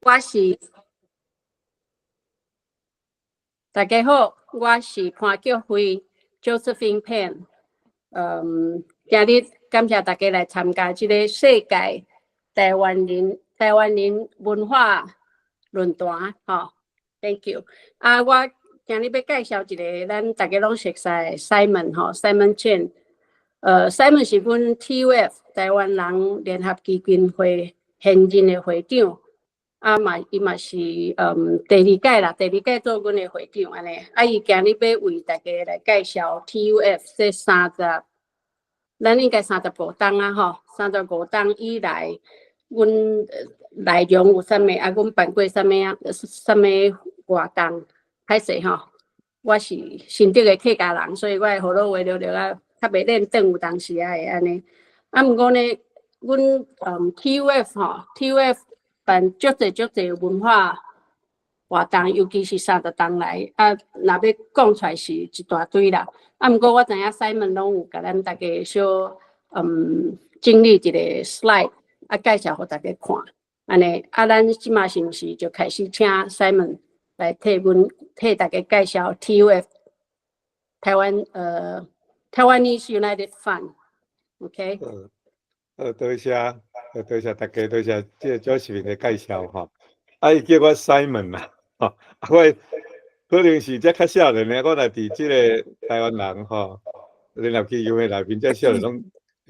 我是大家好，我是潘菊慧 Josephine Pan。今日感謝大家來參加這个世界台灣人文化論壇，吼，Thank you。啊，我今日欲介紹一个咱大家攏熟悉的 Simon 吼，Simon Chen。Simon 是阮 TUF 台灣人聯合基金會現任的會長。啊嘛，伊嘛是第二屆啦，第二屆做阮的會長按呢。啊，伊今日欲為大家來介紹 TUF 這三十，咱應該35冬啊吼，三十五冬以來，阮內容有啥物啊？阮辦過啥物啊？啥物活動？歹勢吼，我是新竹的客家人，所以我的河洛話略略啊，較袂輪轉有當時啊會按呢。啊，毋過呢，阮TUF 吼，TUF 辦足濟足濟文化活動，尤其是三十冬來，啊，若欲講出來是一大堆啦。啊，毋過我知影 Simon 攏有共咱大家小整理一个 slide，啊，介紹予大家看。按呢，啊，咱這馬是毋是就開始請 Simon 來替阮替大家介紹 TUF 台灣 Taiwanese United Fund，OK？多謝，多謝大家，多謝這个 Josephine 的介紹吼。啊，伊叫我 Simon 啦，吼，啊，我可能是這較少年的，我若佇這个台灣人吼，聯合基金會內面，這少年攏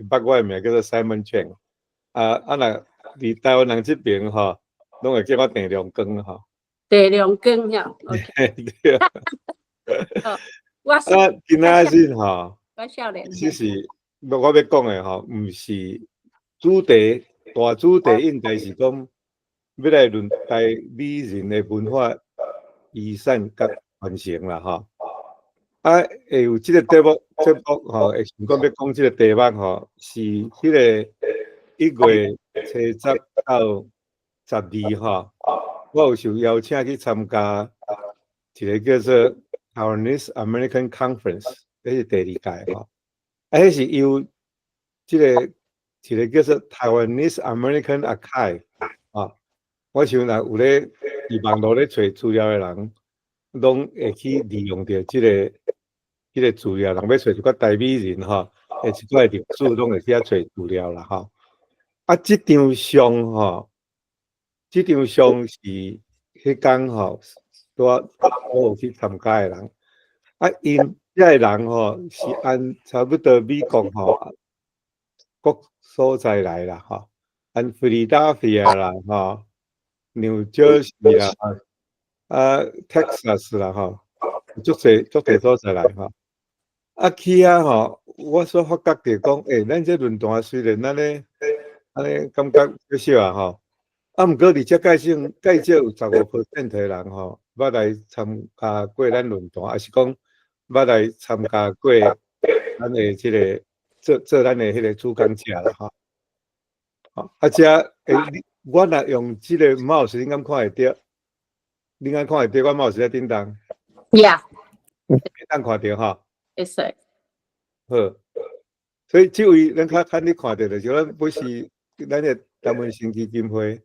捌我的名叫做 Simon Chen。啊啊，若佇台灣人這爿吼，攏會叫我鄭良光吼。鄭良光呀，對。我啊，今仔日吼，我少年。其實我欲講的吼，毋是主題，大主題應該是講欲來論台美人的文化遺產佮傳承啦吼。啊，會有這个節目吼，會想講欲講這个題目吼，是彼个1月初10到12吼，我有受邀請去參加一个叫做 Taiwanese American Conference，這是第二屆吼。啊，彼是由這个一个叫做 Taiwanese American Archive 啊，我想若有咧佇網路咧揣資料的人，攏會去利用著這个資料，人欲揣一寡台美人吼，的一寡歷史，攏會去遐揣資料啦吼。啊，這張相吼，這張相是彼工吼，拄仔我有去參加的人，啊，𪜶遮个人吼是按差不多美國吼各所在來啦吼，按佛羅達菲亞啦吼，紐澤西啦，啊，Texas 啦吼，足濟足濟所在來吼。啊，去遐吼，我所發覺著講，欸，咱這論壇雖然按呢按呢感覺少少啊吼，啊，毋過佇這介少介少有15% 的人吼，捌來參加過咱論壇，抑是講捌來參加過咱的這个做做咱的彼个主講者啦吼。啊，這欸，我若用這个 mouse，你敢看會著？你敢看會著我 mouse 咧振動？ Yeah。會當看著吼？會使。好，所以這位咱較較你看著就是咱不是咱的陳文生基金會，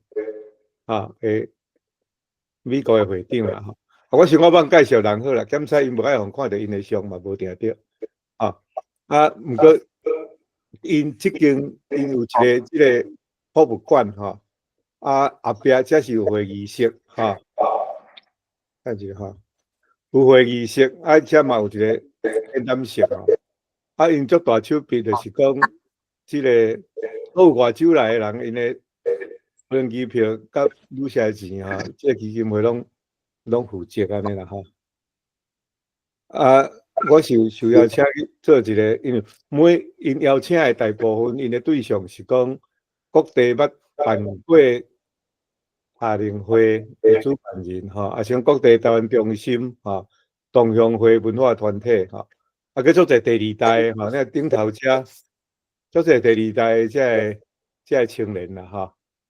哈，的美國的會長啦吼。我想我幫介紹人好啦，檢使𪜶無愛予看著𪜶的相嘛，無定著。啊，啊，毋過𪜶這間𪜶有一个這个博物館吼，啊，後壁才是有會議室吼，看一下吼，有會議室，啊，遮嘛有一个展覽室吼。啊，𪜶足大手筆就是講，這个有外州來的人，𪜶的飛機票佮旅社的錢吼，這个基金會攏負責按呢啦吼。啊，我受受邀請去做一个，因為每𪜶邀請的大部分，𪜶的對象是講各地捌辦過夏令會的主辦人吼，抑是講各地台灣中心吼、同鄉會文化團體吼，啊，閣足濟第二代吼，那頂頭遮足濟第二代這个青年啦吼，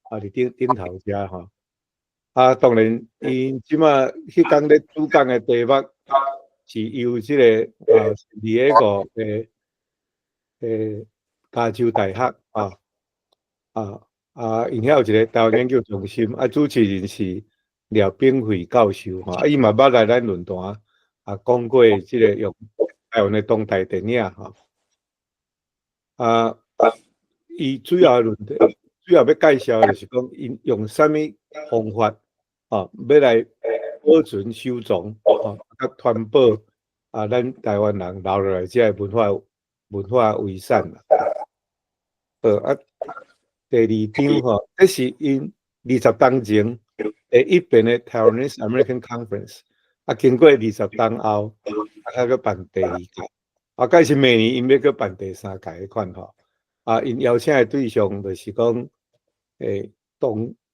啊，佇頂頂頭遮吼，啊，當然，𪜶這馬彼工咧主講的題目是由這个二個的加州大學啊啊啊，𪜶遐有一个台灣研究中心，啊，主持人是廖炳惠教授吼，啊，伊嘛捌來咱論壇啊講過這个用台灣的當代電影吼，啊，伊主要論題，主要欲介紹就是講，𪜶用啥物方法，吼，欲來保存、收藏，吼，佮傳播啊，咱台灣人留落來這个文化遺產啦。好啊，第二張吼，這是𪜶20冬前第一遍的 Taiwanese American Conference，啊，經過20冬後，啊，閣辦第二屆，啊，蓋是明年𪜶欲閣辦第三屆彼款吼。啊，𪜶邀請的對象就是講，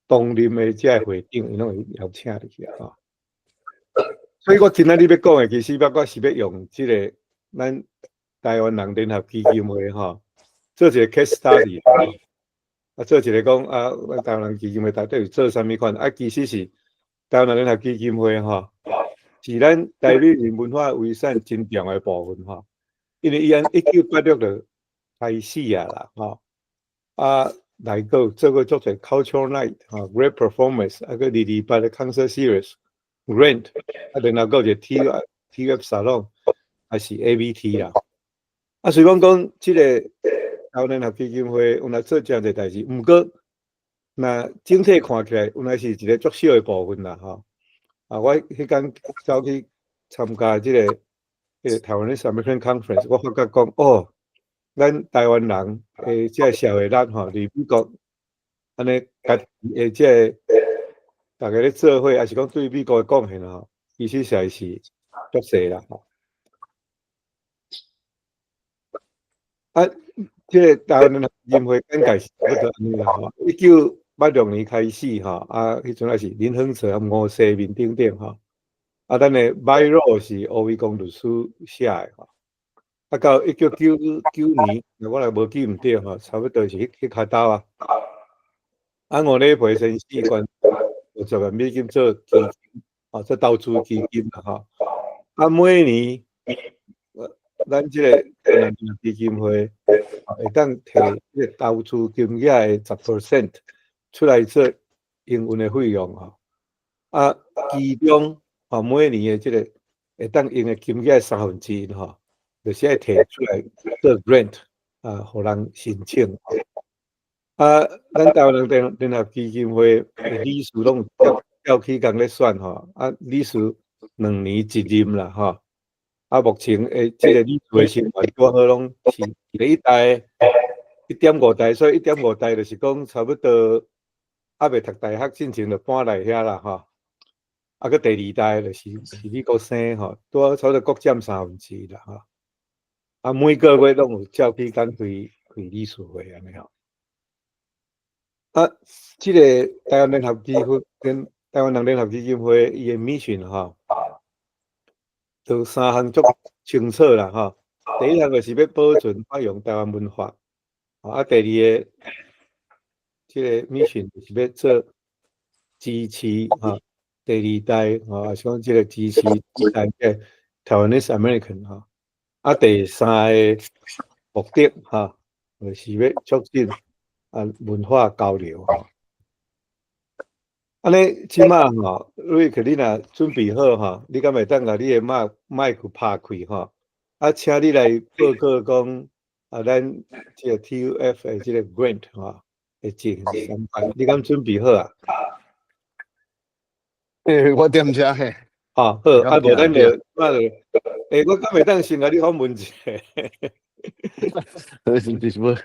當任的這个會長，𪜶攏會邀請入去啊。吼。所以我今仔日欲講的，其實我是欲用這个咱台灣人聯合基金會吼，做一个 case study，啊，做一个講啊，咱台灣人基金會到底是做啥物款？啊，其實是台灣人聯合基金會吼，是咱台美人文化遺產真重要的部分吼。因為伊按1986就開始啊啦，吼，啊，來過做過足濟 cultural night 吼，great performance，啊，閣228的 concert series，grant，啊，然後閣有一個 TUF salon，還是 ABT 啦。啊，雖講講這个台灣聯合基金會有來做遮濟代誌，毋過若整體看起來，原來是一个足小的部分啦，吼。啊，我彼工走去參加這个台灣的 American Conference，我發覺講，哦，咱台灣人的這个社會力吼，佇美國按呢家己的這个逐家咧做伙，抑是講對美國的貢獻吼，其實實在是足細啦，吼。啊，這个台灣聯合基金會簡介是差不多按呢啦，吼。1986年開始吼，啊，彼陣還是林亨哲、吳世民等等吼。啊，咱的 bylaw 是吳維公律師寫的吼。啊，到1999年，我若無記毋對吼，差不多是彼較早啊。啊，吳禮培先生捐50萬美金做基金，啊，做投資基金啦吼。啊，每年，咱這个基金會會當提這個投資金額的10% 出來做營運的費用吼。啊，其中吼每年的這个會當用的金額的1/3吼，就是愛提出來做 grant 啊，予人申請。啊，咱台灣人聯合基金會的理事攏照起工咧選吼，啊，理事2年一任啦吼。啊，目前的這个理事的成員拄好攏是第一代1.5代，所以一點五代就是講差不多猶未讀大學進前就搬來遐啦吼。啊，閣第二代就是美國生吼，拄好差不多各佔1/3啦吼。啊，每個月攏有照起工開理事會按呢吼。啊，這个台灣聯合基金跟台灣人聯合基金會伊的 mission 吼，就三項足清楚啦吼。第一項就是欲保存發揚台灣文化，啊，第二个這个 mission 就是欲做支持吼，第二代吼，抑是講這个支持第二代的 Taiwanese American 吼。啊，第三个目的吼，就是欲促進啊文化交流吼。按呢，這馬吼，瑞克，你若準備好吼，你敢會當共你的麥克拍開吼？啊，請你來報告講啊，咱這个 TUF 的這个 grant 吼的進行相關，你敢準備好啊？欸，我踮遮嘿。啊，好，啊，無咱就，那就，欸，我敢會當先共你訪問一下？是無，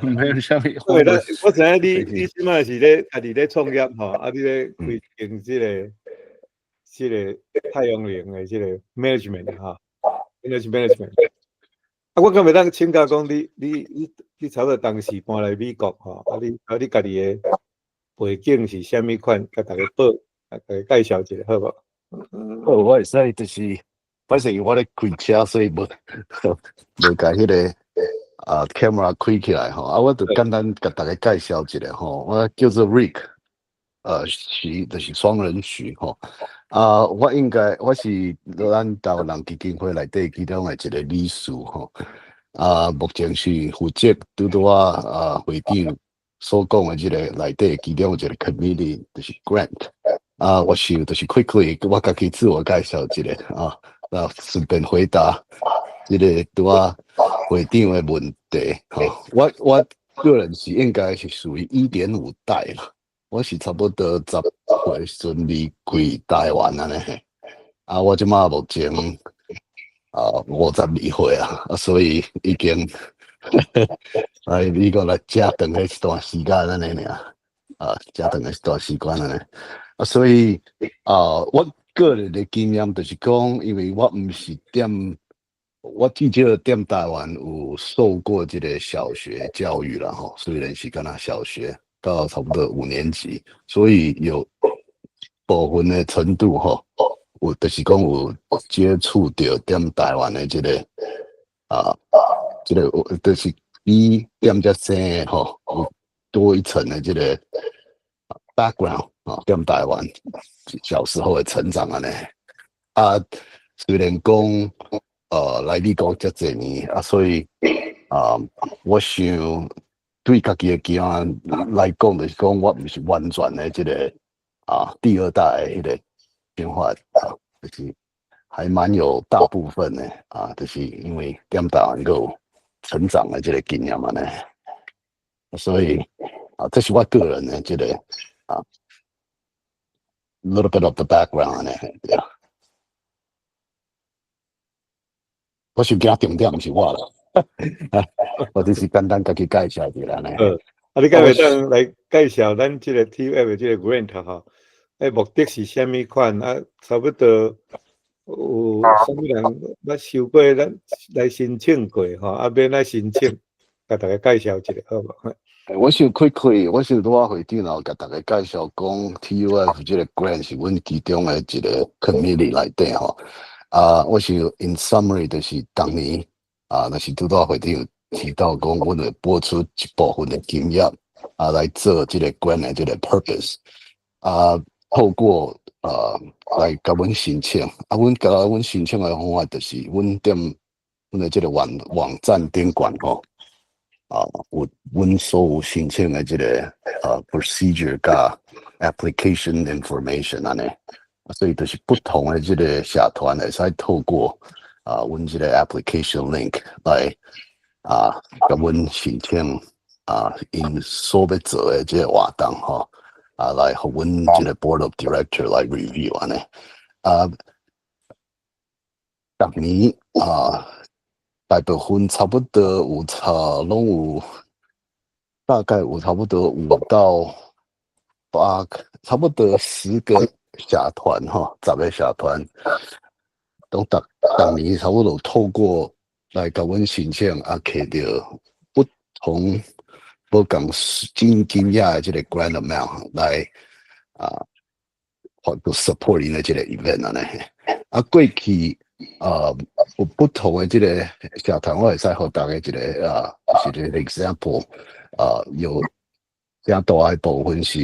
沒有啥物。我知影你這馬是咧家己咧創業吼，啊，你咧開經這个太陽能的這个 management 哈，energy management。啊，我敢會當請教講你差不多當時搬來美國吼，啊你家己的背景是啥物款？共大家報，啊，共介紹一下好無？好，我會使就是，反正我咧開車，所以無共彼个啊 camera 開起來吼。啊，我就簡單共大家介紹一下吼。我叫做 Rick，徐就是雙人徐吼。啊，我應該我是咱台灣人基金會內底其中的一个理事吼。啊，目前是負責拄拄仔啊會長。所講的這个內底其中一个 committee 就是 grant。啊，我想就是 quickly 我家己自我介紹一下啊，啊，順便回答這个拄仔會長的問題。吼，我個人是應該是屬於1.5代啦，我是差不多10歲時陣離開台灣按呢。啊，我這馬目前52歲啊，啊，所以已經來美國來遮長的一段時間按呢爾，啊，遮長的一段時間按呢。啊，所以啊，我個人的經驗就是講，因為我毋是踮，我至少踮台灣有受過這个小學教育啦吼，雖然是敢若小學到差不多五年級，所以有部分的程度吼，有就是講有接觸著踮台灣的這个啊，這个就是比踮遮生的吼，有多一層的這个 background。啊，踮台灣小時候的成長按呢，啊，雖然講，來美國遮濟年啊，所以啊，我想對家己的經驗來講，就是講我毋是完全的這个第二代的彼个變化啊，就是還蠻有大部分的啊，就是因為踮台灣閣有成長的這个經驗按呢，所以啊，這是我個人的這个little bit of the background 呢，對。我想驚重點毋是我啦，我只是簡單家己介紹一下呢。啊，你敢會當來介紹咱這个 TUF 的這个 grant 吼？欸，目的是啥物款？啊，差不多有啥物人捌收過咱來申請過吼？啊，欲按怎申請，共大家介紹一下好無？我想 quickly，我想拄仔會長有共大家介紹講 TUF 這个 grant 是阮其中的一个 committee 內底吼。啊，我想 in summary 就是當年啊，若是拄仔會長有提到講，阮會撥出一部分的金額啊來做這个 grant 的這个 purpose 啊，透過來共阮申請，啊，阮共阮申請的方法就是阮踮阮的這个網站頂懸吼。啊，有阮所有申請的這个procedure 佮 application information 按呢，所以就是不同的這个社團會使透過阮這个 application link 來共阮申請𪜶所欲做的這个活動吼，啊，來予阮這个 board of director 來 review 按呢，啊，逐年啊，大部分差不多有差，攏有大概有差不多5到8個，差不多10個社團吼，10個社團，攏逐逐年差不多透過來共阮申請啊，摕著不同無仝金額的這个 grant amount 來啊，或者 support 𪜶的這个 event 按呢。啊，過去有不同的這个社團，我會使予大家一个一个 example 啊，有較大的部分是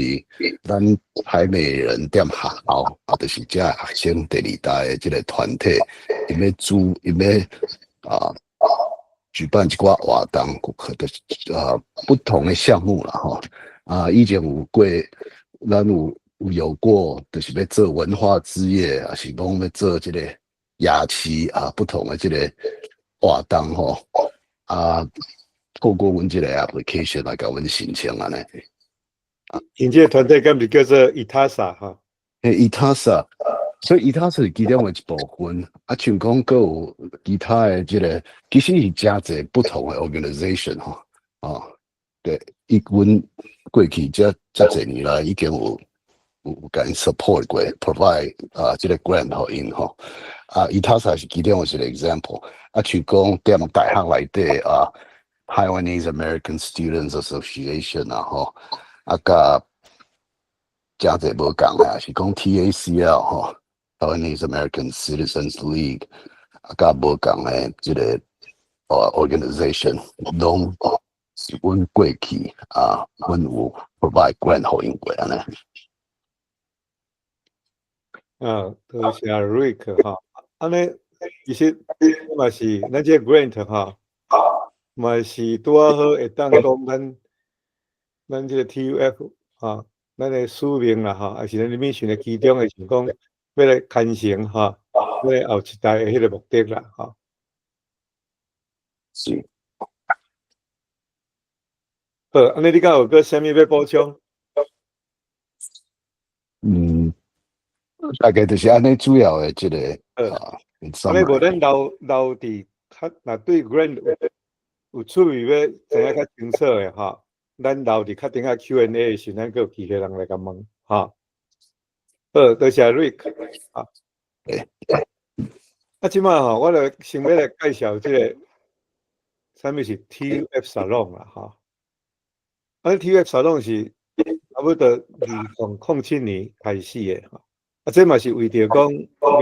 咱台美人踮學校，啊，就是遮學生第二代的這个團體，𪜶欲組，𪜶欲舉辦一寡活動，就是不同的項目啦吼。啊，以前有過，咱有過，就是欲做文化之夜，抑是講欲做這个夜市啊，不同的這个活動吼。啊，透過阮這个 application 來共阮申請按呢。𪜶這个團體敢毋是叫做 ITASA 吼？嘿，ITASA，所以 ITASA 是其中的一部分。啊，像講閣有其他的這个，其實是誠濟不同的 organization 吼。啊，對，伊阮過去遮濟年來已經有共 support 過，provide 這个 grant 予𪜶吼。啊，ITASA 是其中的一个 example。啊，像講踮大學內底啊，Taiwanese American Students Association 啊吼，啊，佮誠濟無仝啊，是講 TACL 吼，Taiwanese American Citizens League，啊，佮無仝的這个organization，攏是阮過去啊，阮有 provide grant 予𪜶過按呢。啊，多謝 Rick 吼，按呢，其實嘛是咱這个 grant 吼，嘛是拄仔好會當講咱咱這個 TUF 吼，咱的使命啦吼，也是咱 mission 的其中的想講，欲來傳承吼，欲來後一代的彼個目的啦吼。是。好，按呢你敢有閣啥物欲補充？嗯，大概就是按呢主要的這個啊。按呢無咱留留佇較，若對 Grant 有趣味欲知影較清楚的吼，咱留佇較頂下 Q&A 的時，咱閣有其他人來共問，吼。好，多謝 Rick。啊。啊，這擺吼，我來先欲來介紹這個，啥物是 TUF Salon 啦，吼。啊，TUF Salon 是差不多2007年開始的，吼。啊，這嘛是為著講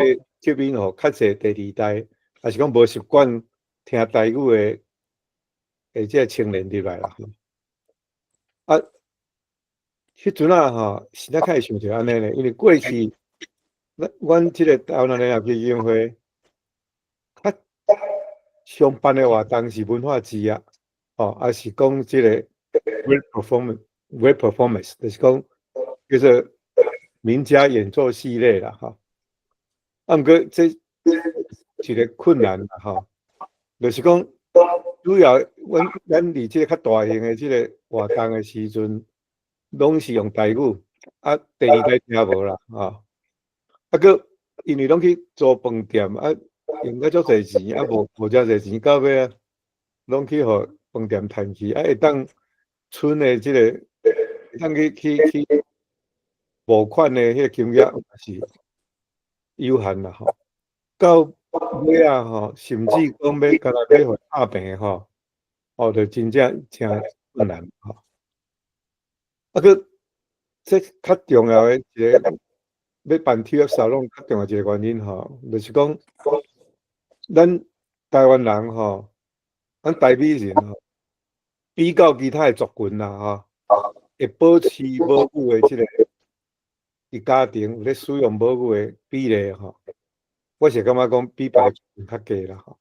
欲吸引予較濟第二代，抑是講無習慣聽台語的這個青年入來啦。啊，彼陣仔吼，是怎較會想著按呢呢？因為過去，咱阮這個台灣人聯合基金會，較常辦的活動是文化節啊，吼，抑是講這個 great performance，就是講叫做名家演奏系列啦，吼。啊，毋過這一個困難啦，吼，就是講主要阮咱佇這個較大型的這個活動的時陣，攏是用台語，啊，第二代聽無啦，吼。啊，閣因為攏去租飯店，啊，用甲足濟錢，啊，無無誠濟錢，到尾啊，攏去予飯店趁去，啊，會當賰的這個，會當去去去募款的彼個金額也是有限啦，吼。到尾仔吼，甚至講欲干焦欲予拍平吼，哦，就真正誠困難吼。啊，閣這較重要的一個，欲辦 TUF Salon 較重要一個原因吼，就是講咱台灣人吼，咱台美人吼，比較其他的族群啦吼，會保持母語的這個，佇家庭有咧使用母語的比例吼，我是感覺講比別个族群較低啦吼。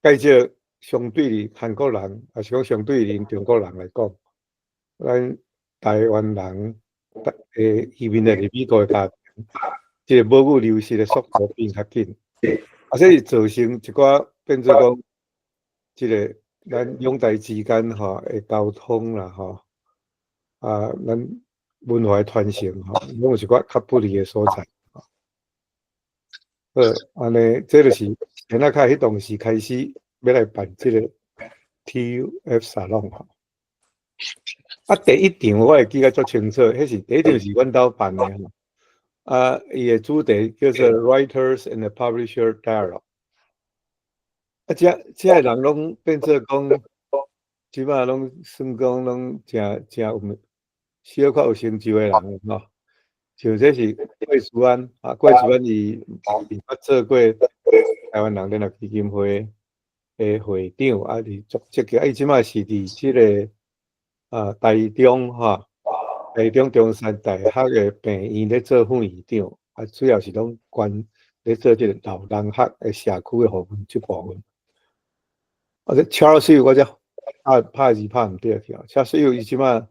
較少相對於韓國人，抑是講相對於中國人來講，咱台灣人移民來佇美國的家庭，這個母語流失的速度變較緊，啊，所以造成一寡變做講，這個咱兩代之間吼的溝通啦吼，啊，咱文化傳承吼，攏有一寡較不利的所在。好，按呢，這就是現在開彼當時開始欲來辦這個 TUF Salon 吼。啊，第一場我會記得足清楚，彼是第一場是阮兜辦的吼。啊，伊的主題叫做 Writers and Publisher Dialogue。啊，這个人攏變做講，這擺攏算講攏誠誠有小可有成就的人吼。像這是郭慈安啊，郭慈安伊伊捌做過台灣人聯合基金會的會長，啊，佇足積極，啊，伊這擺是佇這個啊台中吼，台中中山大學的病院咧做副院長，啊，主要是攏關咧做這個老人學的社區的部分這部分。啊，這 Charles 我才拍拍字拍毋對去哦，Charles 伊這擺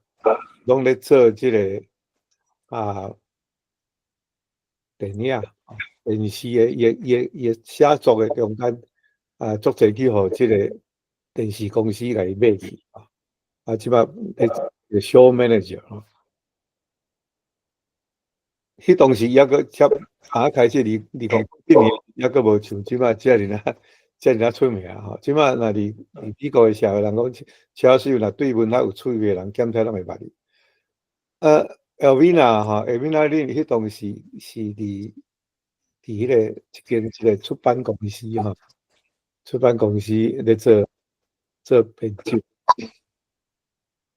攏咧做這個啊電影、電視的，伊的寫作的中間啊，足濟去予這個電視公司來買去啊，啊，這擺咧做 show manager 吼。彼當時猶閣才剛開始2007年，猶閣無像這擺遮爾啊遮爾啊出名吼。這擺若佇美國的社會人講，Charles 若對文學有趣味的人，檢查攏會捌伊。啊，Elvina 吼，Elvina Lin 彼當時是佇彼個一間一個出版公司吼，出版公司咧做做編輯。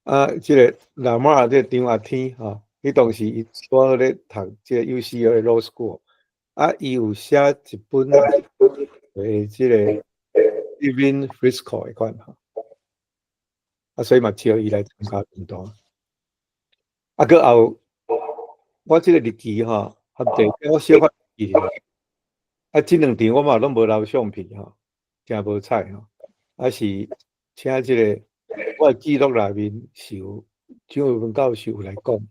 啊，這個老馬這個張阿天吼，彼當時伊拄好咧讀這個 UCLA Law School，啊，伊有寫一本這個 Living Frisco 的款吼，啊，所以嘛招伊來參加運動。啊，閣後我這個日期吼，合計我小可記咧。啊，這兩場我嘛攏無留相片吼，誠無彩吼。啊是請這個我的記錄內面是有蔣渭文教授有來講，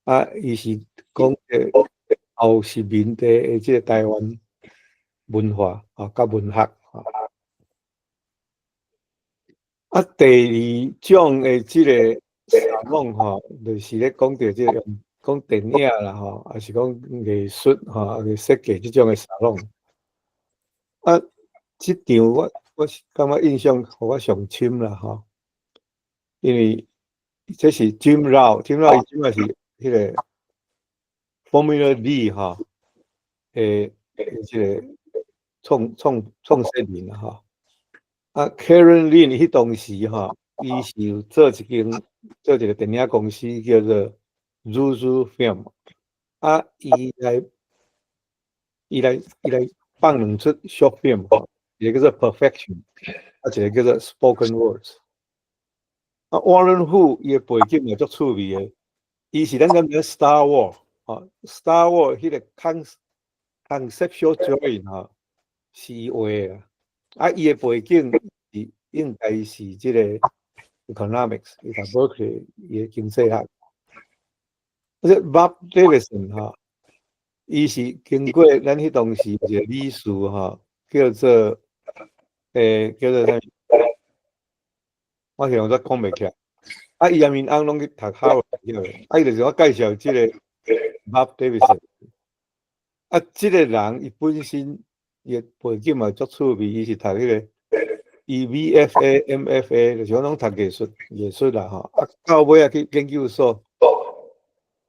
啊，伊是講個後殖民地的這個台灣文化啊，佮文學啊。啊，第二種的這個沙龍吼，就是咧講著這個講電影啦吼，抑是講藝術吼，設計這種的沙龍。啊，這場我是感覺印象予我上深啦吼，因為這是 Jim Rao，Jim Rao 伊這擺是彼個 Formula D 吼，這個創始人啦吼。啊，Karen Lin 彼當時吼，伊是有做一間做一個電影公司叫做 Zuzu Film，啊，伊來放兩齣 short film 吼，一個叫做 Perfection，啊，一個叫做 Spoken Words。啊，Warren Hu 伊的背景也足趣味的，伊是咱敢知 Star Wars 吼，Star Wars 彼個 conceptual drawing 吼，是伊畫的。啊，伊的背景是應該是這個 economics，伊讀 Berkeley 伊的經濟學。啊，這 Bob Davidson 吼，伊是經過咱彼當時一個理事吼，叫做啥物？我現在講袂起來。啊，伊和𪜶翁攏去讀哈佛的，啊，伊就是我介紹這個 Bob Davidson。啊，這個人伊本身伊的背景嘛足趣味，伊是讀彼個伊 BFA、MFA，就是講攏讀藝術啦吼。啊，到尾仔去研究所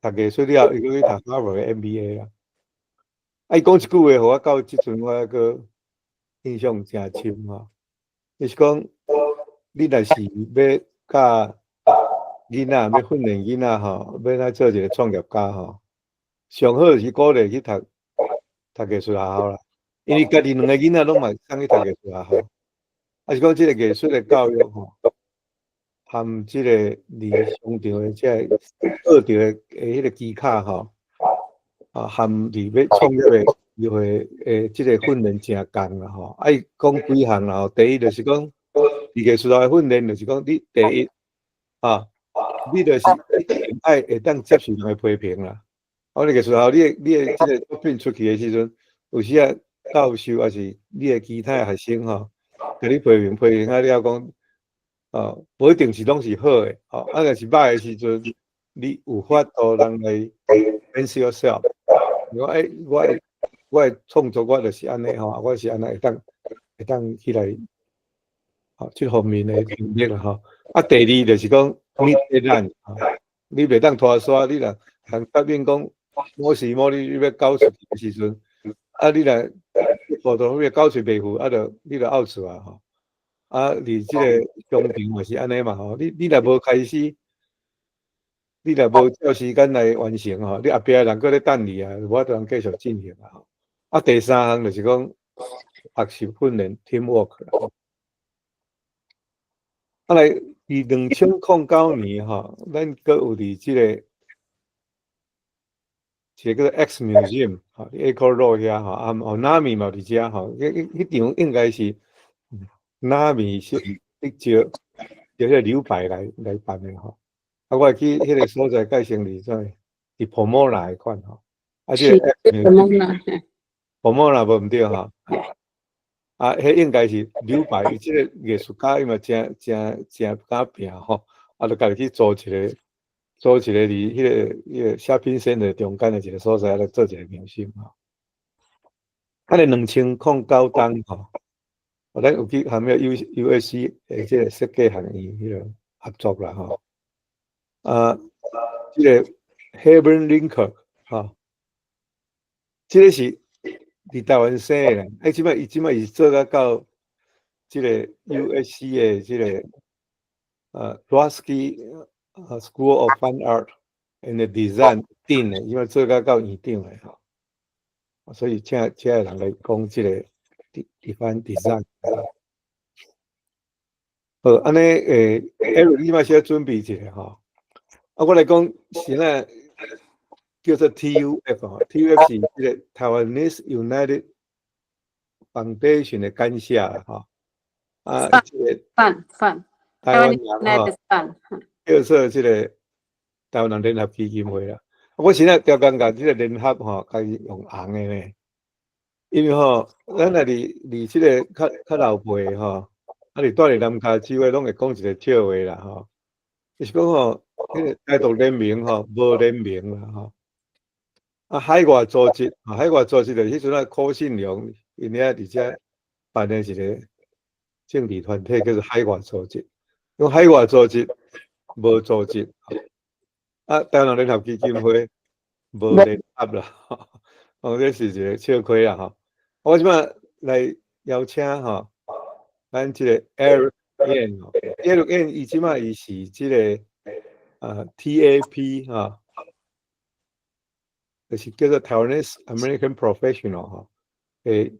讀藝術了，伊閣去讀哈佛的 MBA 啦。啊，伊講一句話，予我到這陣我猶閣印象誠深吼。就是講，你若是欲教囡仔，欲訓練囡仔吼，欲來做一個創業家吼，上好是鼓勵去讀藝術學校啦。因為家己兩個囡仔攏嘛送去讀藝術學校，啊是講這個藝術的教育吼，含這個佇商場的這個學著的彼個技巧吼，啊含佇欲創業的機會的這個訓練誠仝啦吼。啊，伊講幾項啦吼，第一就是講，佇藝術學校的訓練就是講，你第一啊，你就是一定愛會當接受人的批評啦。啊，你藝術學校，你的這個作品出去的時陣，有時啊教授抑是你的其他的學生吼，共你批評批評啊了講，哦，無一定是攏是好的，吼，啊，若是歹的時陣，你有法度通來 defend yourself。我欸，我的創作我就是按呢吼，我是按呢會當起來，吼，這方面的能力啦吼。啊，第二就是講你 deadline 吼，你袂當拖沙，你若人答應講某時某日你欲交出去的時陣，啊，你若活動欲交出袂赴，啊，就你就 out 出啊吼。啊，佇這個商場嘛是按呢嘛吼，你若無開始，你若無照時間來完成吼，你後壁的人閣咧等你啊，無法度通繼續進行啊吼。啊，第三項就是講學習訓練 teamwork 啦。啊來，佇2009年吼，咱閣有佇這個一個叫做 X Museum 吼，佇 Echo Road 遐吼，啊，哦，NAMI 嘛佇遮吼，彼場應該是 NAMI 是去招彼個劉白來辦的吼。啊，我會記彼個所在蓋成佇啥？佇 Pomona 彼款吼。啊，這個 Pomona， Pomona 無毋對吼。啊，彼應該是劉白，伊這個藝術家伊嘛誠誠誠敢拚吼，啊，就家己去租一個佇彼個 shopping center 中間的一個所在來做一個 museum 吼。啊，咧2009冬吼，咱有去含彼個 USC 的這個設計學院彼個合作啦吼。啊，這個 Herbert Linke 吼，這個是佇台灣生的啦，啊，這擺伊是做到這個 USC 的這個Roski School of Fine Art and Design 頂的，伊嘛做到院長的吼。所以請人來講這個 design。好，按呢，Eric，你嘛先準備一下吼。啊，我來講，現在叫做 TUF 吼，TUF 是這個 Taiwanese United Foundation 的簡寫吼。啊，這個 Fund 台灣人吼。 Fund。叫做這個台灣人聯合基金會啦。我現在著感覺這個聯合吼，家己用紅的呢，因為吼，咱若佇這個較較老輩吼，啊，佇住佇南加州的，攏會講一個笑話啦吼，就是講吼，彼個台獨聯盟吼，無聯盟啦吼。啊，海外組織，海外組織就是彼陣啊，柯信良𪜶遐佇遮辦的一個政治團體，叫做海外組織。用海外組織無組織，啊，台灣人聯合基金會無聯合啦，哦，這是一個笑話啦吼。我這擺來邀請吼，咱這個 Eric Yan，Eric Yan 伊這擺伊是這個啊 TAP 哈，就是叫做 Taiwanese American Professional 吼，的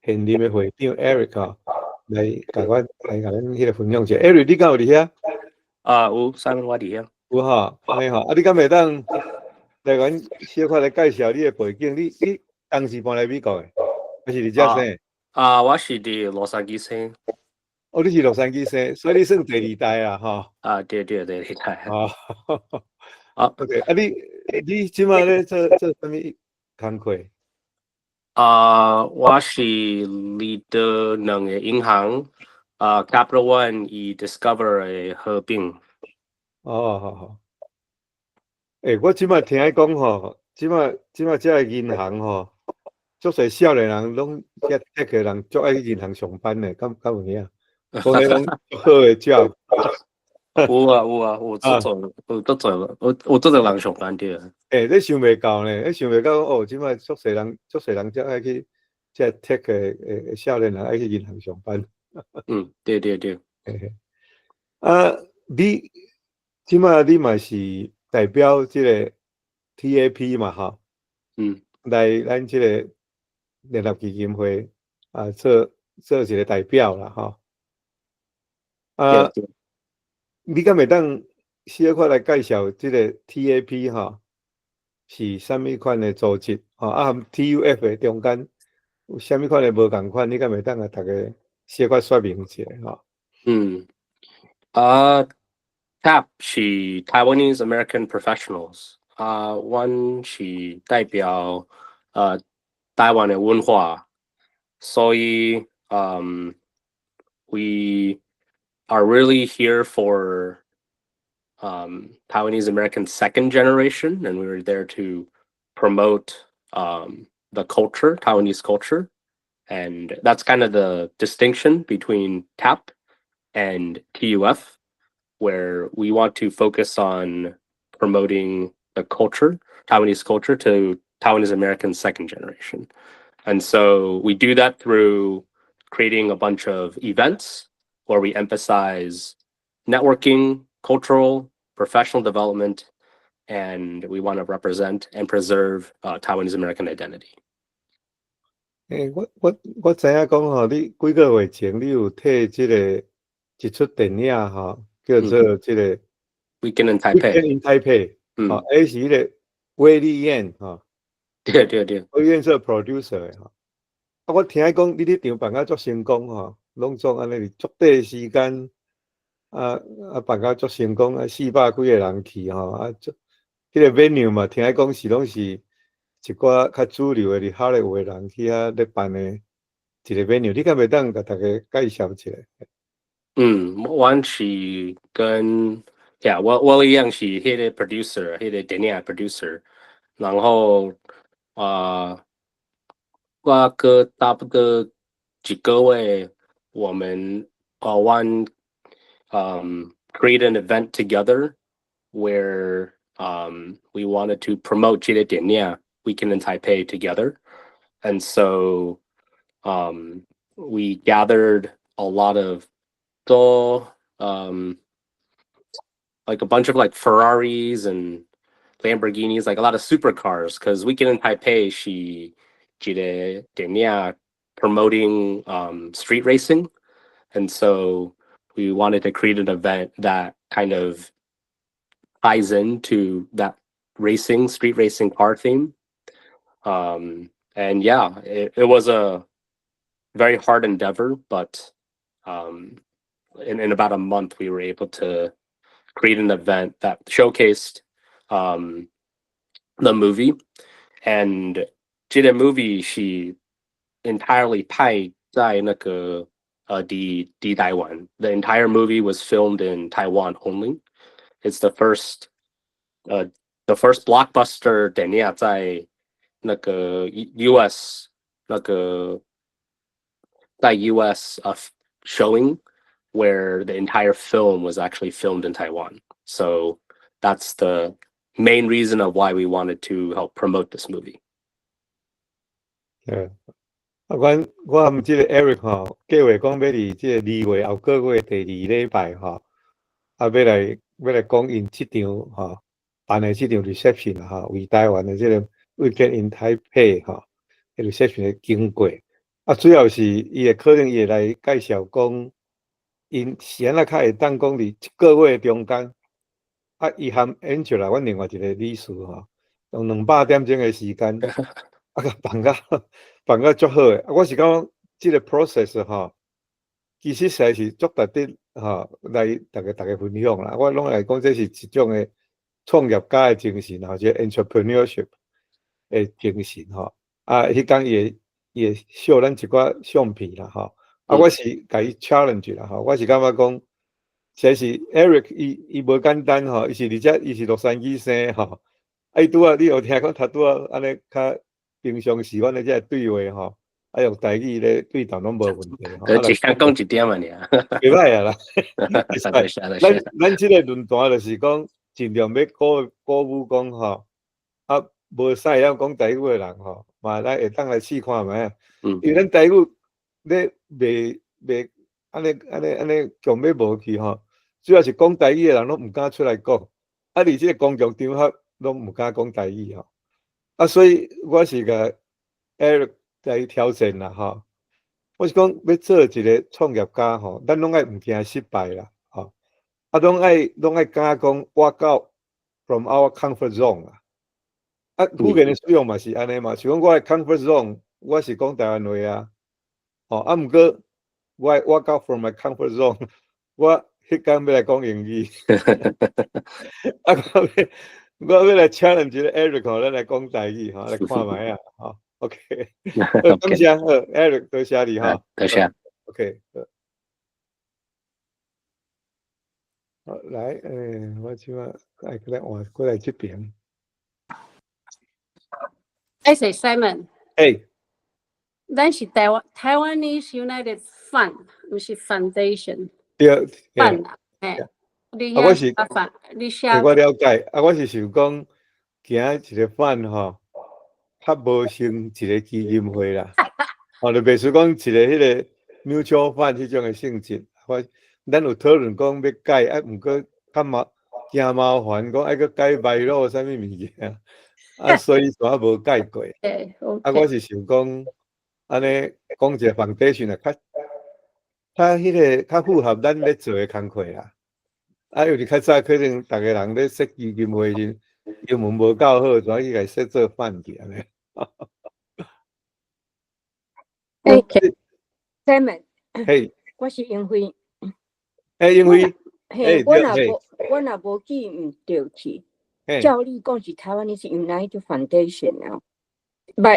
現任的會長 Eric 吼，來共阮來共咱彼個分享一下。Eric，你敢有佇遐？啊，有，Simon 我佇遐。有吼，按呢吼，啊，你敢會當來阮小可來介紹你的背景？你當時搬來美國的，還是佇遮生？啊，我是佇洛杉磯生。哦，你是洛杉磯生，所以你算第二代啊，吼。啊，對對，第二代。哦，啊，OK，啊，你這擺咧做做啥物工課？啊，我是佇的兩個銀行，啊，Capital One 與 Discover 的合併。哦，好好。欸，我這擺聽講吼，這擺這個銀行吼，足濟少年人攏遐 tech 的人足愛去銀行上班的，敢敢有影？講彼攏足好的 job。有啊有啊，有足濟有足濟有有足濟人上班對。欸，你想袂到呢？你想袂到哦，這擺足濟人足濟人才愛去，這 tech 的少年人愛去銀行上班。嗯，對對對。嘿嘿。啊，你這擺你嘛是代表這個 TAP 嘛，吼？嗯。來咱這個聯合基金會啊，做做一個代表啦，吼。啊，你敢會當小可來介紹這個 TAP 吼，是啥物款的組織？吼，啊，和 TUF 的中間有啥物款的無仝款？你敢會當共大家小可說明一下？吼？嗯，啊，TAP 是 Taiwanese American Professionals，啊，阮是代表台灣的文化，所以we are really here for Taiwanese American second generation, and we were there to promote the culture, Taiwanese culture. And that's kind of the distinction between TAP and TUF, where we want to focus on promoting the culture, Taiwanese culture, to Taiwanese American second generation. And so we do that through creating a bunch of events where we emphasize networking, cultural, professional development, and we want to represent and preserve Taiwanese American identity. 欸，我知影講吼，你幾個月前你有替這個一齣電影吼，叫做這個 Weekend in Taipei。 Weekend in Taipei，吼，彼是彼個威利燕吼。對對對。威利燕做 producer 的吼。啊，我聽講你彼場辦甲足成功吼，攏總按呢佇足短時間，啊啊辦甲足成功，啊四百幾個人去吼，啊足，彼個 venue 嘛，聽講是攏是一寡較主流的佇哈利有的人去遐咧辦的一個 venue，你敢會當共大家介紹一下？嗯，阮是跟，yeah，我一樣是彼個 producer，彼個電影 producer，然後啊，我閣差不多一個月，我們阮 create an event together where we wanted to promote 這個電影 Weekend in Taipei together. And so we gathered a lot of 多 like a bunch of like Ferraris and Lamborghinis, like a lot of supercars, because Weekend in Taipei 是一個電影 promoting street racing. And so we wanted to create an event that kind of ties into that racing, street racing car theme. And yeah, it was a very hard endeavor, but in about a month, we were able to Create an event that showcased the movie. And 這个 movie 是 entirely 拍在那個佇台灣。The entire movie was filmed in Taiwan only. It's the first blockbuster 電影在那個 US 那個在 US showing where the entire film was actually filmed in Taiwan. So that's the main reason of why we wanted to help promote this movie. 對，啊，阮我含這個 Eric 吼，計劃講欲佇這個2月後個月第二禮拜吼，啊，欲來講𪜶這場吼辦的這場 reception 吼，為台灣的這個 Weekend in Taipei 吼，reception 的經過。啊，主要是伊會可能伊會來介紹講，𪜶是按怎較會當講佇一個月中間，啊，伊含 Angela，阮另外一個理事吼，用200點鐘的時間，啊，共辦甲足好的。啊，我是感覺這個 process 吼，其實實在是足值得吼來逐家分享啦。我攏來講，這是一種的創業家的精神，或者 entrepreneurship 的精神吼。啊，彼工伊會秀咱一寡相片啦吼。啊，我是共伊 challenge 啦吼。我是感覺講，其實 Eric 伊無簡單吼，伊是而且伊是洛杉磯生吼。啊，伊拄仔你有聽講，他拄仔按呢較平常時，阮的這個對話吼，啊用台語咧對談攏無問題吼。只想講一點仔爾。袂歹啊啦。咱這個論壇就是講，盡量欲鼓舞講吼，啊，無使曉講台語的人吼，嘛來會當來試看覓啊。因為咱台語咧袂袂按呢按呢按呢強欲無去吼，主要是講台語的人攏毋敢出來講，啊，佇這個公共場合攏毋敢講台語吼。啊，所以我是共 Eric 來挑戰啦吼。我是講欲做一個創業家吼，咱攏愛毋驚失敗啦，吼。啊，攏愛敢講 walk out from our comfort zone 啊。啊，語言的使用嘛是按呢嘛，像講我的 comfort zone，我是講台灣話啊，吼，啊，毋過我愛 walk out from my comfort zone，我彼工欲來講英語。啊，我欲來 challenge 一個 Eric 吼，咱來講台語吼，來看覓啊，吼，OK，好，感謝，好，Eric，多謝你吼，多謝，OK，好。好，來，我這擺愛閣來換過來這邊。哎，是 Simon。欸。咱是台灣 Taiwanese United Fund，毋是 Foundation。對。 Fund 啊，嘿。你啊，我是，啊，你寫。我了解，啊，我是想講，今一個 fund 吼，較無像一個基金會啦，吼，就袂輸講一個彼個 mutual fund 彼種的性質。我咱有討論講欲改，啊，毋過較驚麻煩，講愛閣改 bylaw 啥物物件，啊，所以煞無改過。啊，我是想講，按呢講一個 foundation 啊，較彼個較符合咱咧做的工課啦。啊，因為較早可能逐个人咧設基金會時，英文無夠好，就去共設做 fund 去按呢。欸，Simon，嘿，我是英輝。欸，英輝，嘿，我若無記毋著去，照理講是 Taiwanese United Foundation 啊。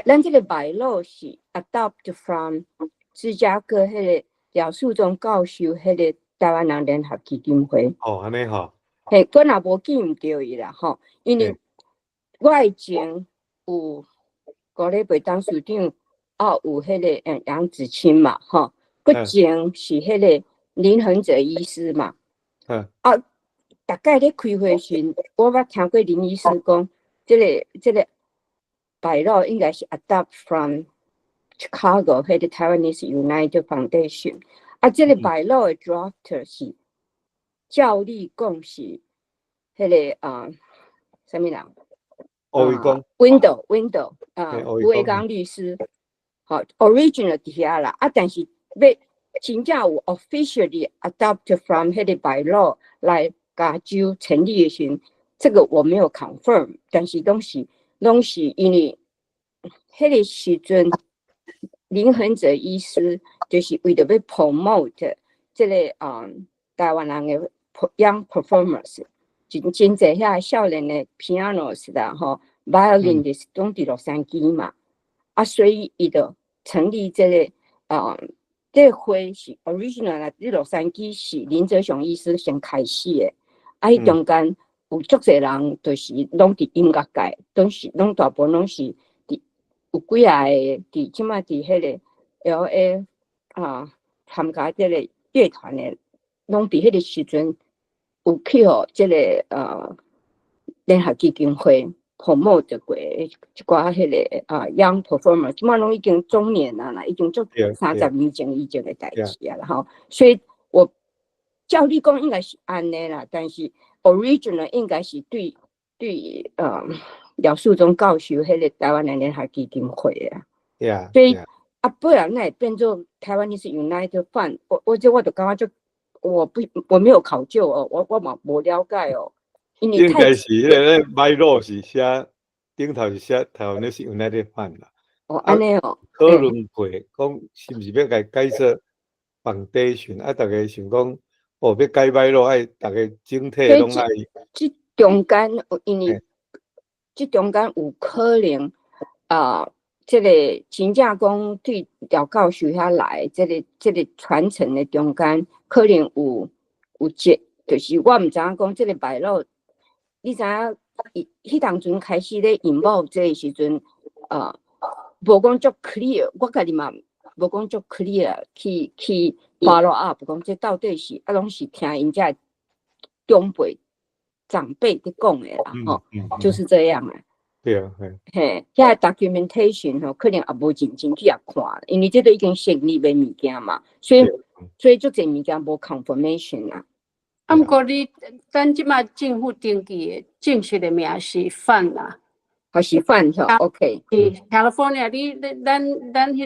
咱這個 bylaw 是 adopt from 芝加哥彼個廖樹忠教授彼個台灣人聯合基金會。哦，按呢吼。嘿，我若無記毋著伊啦吼，因為我以前有高禮培董事長，啊有彼個楊子清嘛吼，閣前是彼個林恆哲醫師嘛。啊，逐擺咧開會時，我捌聽過林醫師講，這個 bylaw 應該是 adopt from Chicago 彼個 Taiwanese United Foundation。啊，這個 bylaw 的 drafter 是照理講是彼個啊，啥物人？胡偉光。 Window，Window 啊，胡偉剛律師。好，original 佇遐啦，啊，但是欲真正有 officially adopt from 彼個 bylaw 來加州成立的時，這個我沒有 confirm，但是攏是因為彼個時陣林恆哲醫師就是為著欲 promote 這個啊台灣人的 young performers，真真濟遐少年的 pianist 啦吼，violinist 攏佇洛杉磯嘛，啊，所以伊就成立這個啊，這個會是 original 啦，佇洛杉磯是林哲雄醫師先開始的，啊，彼中間有足濟人，就是攏佇音樂界，攏是攏大部分攏是佇有幾仔個佇這擺佇彼個 LA 啊參加這個樂團的，攏佇彼個時陣有去予這個聯合基金會 promote 過一寡彼個啊 young performer，這擺攏已經中年啊啦，已經足30年前以前的代誌啊啦吼，所以我照理講應該是按呢啦，但是 original 應該是對對廖樹忠教授彼個臺灣的聯合基金會啊， 所以 啊，不然那會變做 Taiwanese United Fund，我這我就感覺就我不我沒有考究哦，我嘛無了解哦，因為應該是彼個 bylaw 是寫頂頭是寫 Taiwanese United Fund 啦。哦，按呢哦。討論過講是毋是欲共改做 foundation，啊，逐家想講哦，欲改 bylaw 愛逐家整體攏愛。這中間因為這中間有可能啊，這個真正講對廖教授遐來，這個傳承的中間可能有這，就是我毋知影講這個 bylaw，你知影伊彼當陣開始咧 involve 這個時陣啊，無講足 clear，我家己嘛無講足 clear 去 follow up，講這到底是啊，攏是聽𪜶遮長輩長輩佇講的啦，吼，就是這樣啊。對啊，嘿，遐 documentation 吼，可能也無認真去遐看，因為這都已經成立的物件嘛，所以足濟物件無 confirmation 啊。啊，毋過你咱這擺政府登記的正式的名是 Fund 啦，還是 Fund 吼，OK。佇 California，你咱彼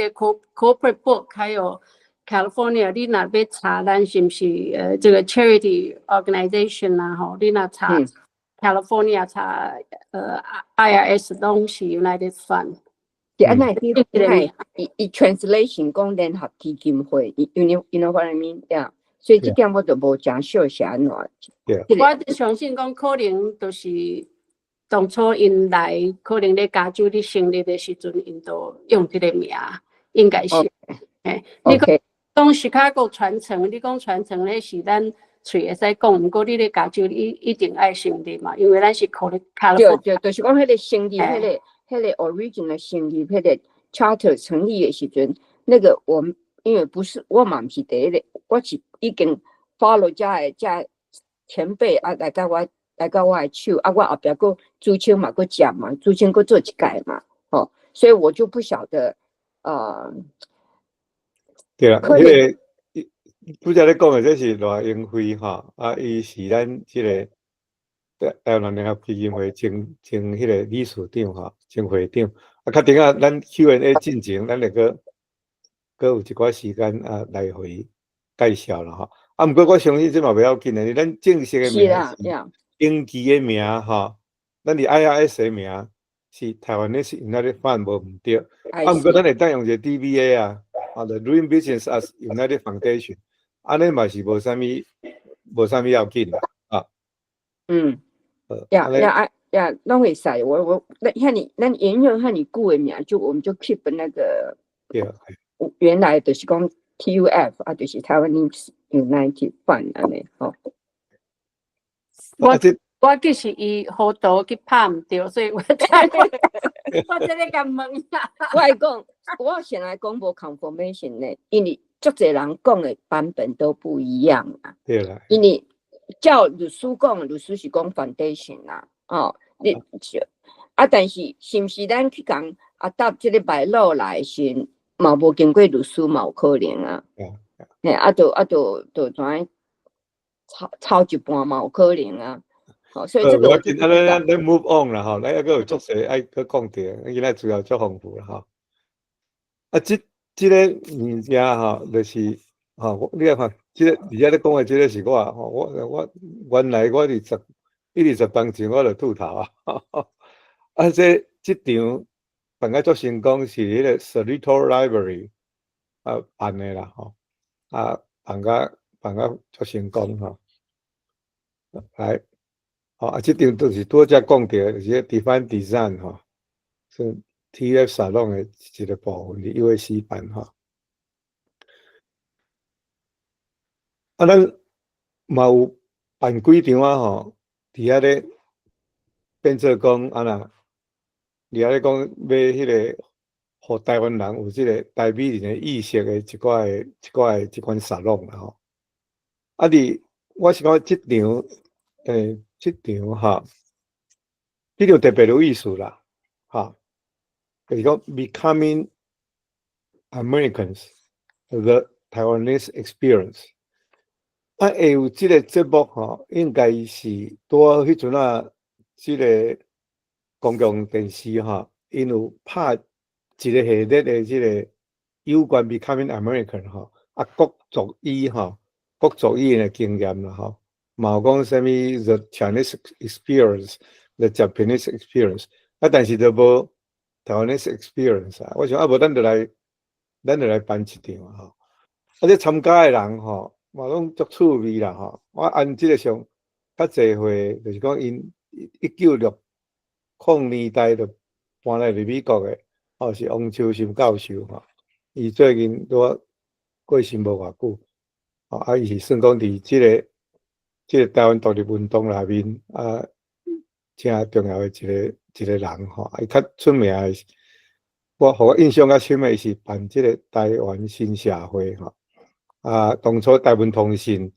個 corporate book 還有 California，你若欲查咱是毋是這個 charity organization 啊吼，你若查 California 查IRS 攏是 United Fund。是按呢伊伊 translation 講聯合基金會，you know what I mean？Yeah，所以這點我就無誠熟是按怎。我就相信講可能就是當初𪜶來，可能咧加州咧成立的時陣，𪜶都用這個名，應該是。嘿，你講講芝加哥傳承，你講傳承咧是咱喙會使講，毋過你咧加州一定愛成立嘛，因為咱是可能卡對對，就是講彼個成立，彼個 original 成立，彼個 charter 成立的時陣，那個我們因為不是我嘛毋是第一個，我是已經 follow 遮的遮前輩啊來到我的手，啊，我後壁閣朱清嘛閣接嘛，朱清閣做一屆嘛，吼，所以我就不曉得，對啦，彼個拄才咧講的這是賴英輝吼，啊，伊是咱這個台灣聯合基金會前彼個理事長吼，前會長。啊，較等下咱 Q&A 進前，咱會閣閣有一寡時間啊來予伊介紹啦吼。啊，毋過我相信這嘛袂要緊的，咱正式的名是登記的名吼，咱佇 IRS 的名是 Taiwanese United Fund 無毋對。啊，毋過咱會當用一個 DBA 啊，啊，就 Doing Business as United Foundation，按呢嘛是無啥物要緊啦，啊。嗯。Yeah yeah 啊 yeah，攏會使，我那遐爾咱沿用遐爾久的名，就我們就 keep 那個。對。原來就是講 TUF 啊，就是 Taiwanese United Fund 按呢吼。我其實伊糊塗去拍毋著，所以我才我這咧共問啦。我來講，我先來講無 confirmation 呢，因為足濟人講的版本都不一樣啊。對啦。因為照律師講，律師是講 foundation 啦，哦，你啊，但是是毋是咱去共 adopt 這個 bylaw 來時，嘛無經過律師嘛有可能啊。嘿，啊，就啊，就就怎抄抄一半嘛有可能啊。好，所以這個。無要緊，啊，咱 move on 啦吼，咱猶閣有足濟愛閣講著，咱今仔資料足豐富啦吼。啊，這個物件吼，就是吼，你來看，這個而家咧講的這個是我吼，我原來我佇十一二十當前我就禿頭啊。啊，這場辦甲足成功是彼個 Cerrito Library 啊辦的啦吼，啊辦甲足成功吼。來，吼啊，這張就是拄才講著，就是 Divine Design 吼，是 TF 沙龍的一個部分，佇 USC 辦吼。啊，咱嘛有辦幾場啊吼，佇遐咧變做講按怎，佇遐咧講欲彼個，予台灣人有這個台美人的意識的一寡的這款沙龍啦吼。啊，佇我是感覺這場，這場吼，這場特別有意思啦，吼，就是講 Becoming Americans the Taiwanese Experience。啊，會有這個節目吼，應該是拄好彼陣啊，這個公共電視吼，𪜶有拍一個系列的這個有關 Becoming American 吼，啊，各族裔吼，各族裔的經驗啦吼，嘛有講啥物 The Chinese Experience、The Japanese Experience，啊，但是都無 Taiwanese Experience 啊。我想啊，無咱就來辦一場吼。啊，這參加的人吼，嘛攏足趣味啦吼。我按這個上較濟歲，就是講𪜶1960年代就搬來佇美國的，吼，是王秋心教授吼。伊最近拄仔過身無偌久，吼啊，伊是算講佇這個台灣獨立運動內面啊，誠重要的一個人吼。伊較出名的，我予我印象較深的是辦這個台灣新社會吼。啊，當初台灣通信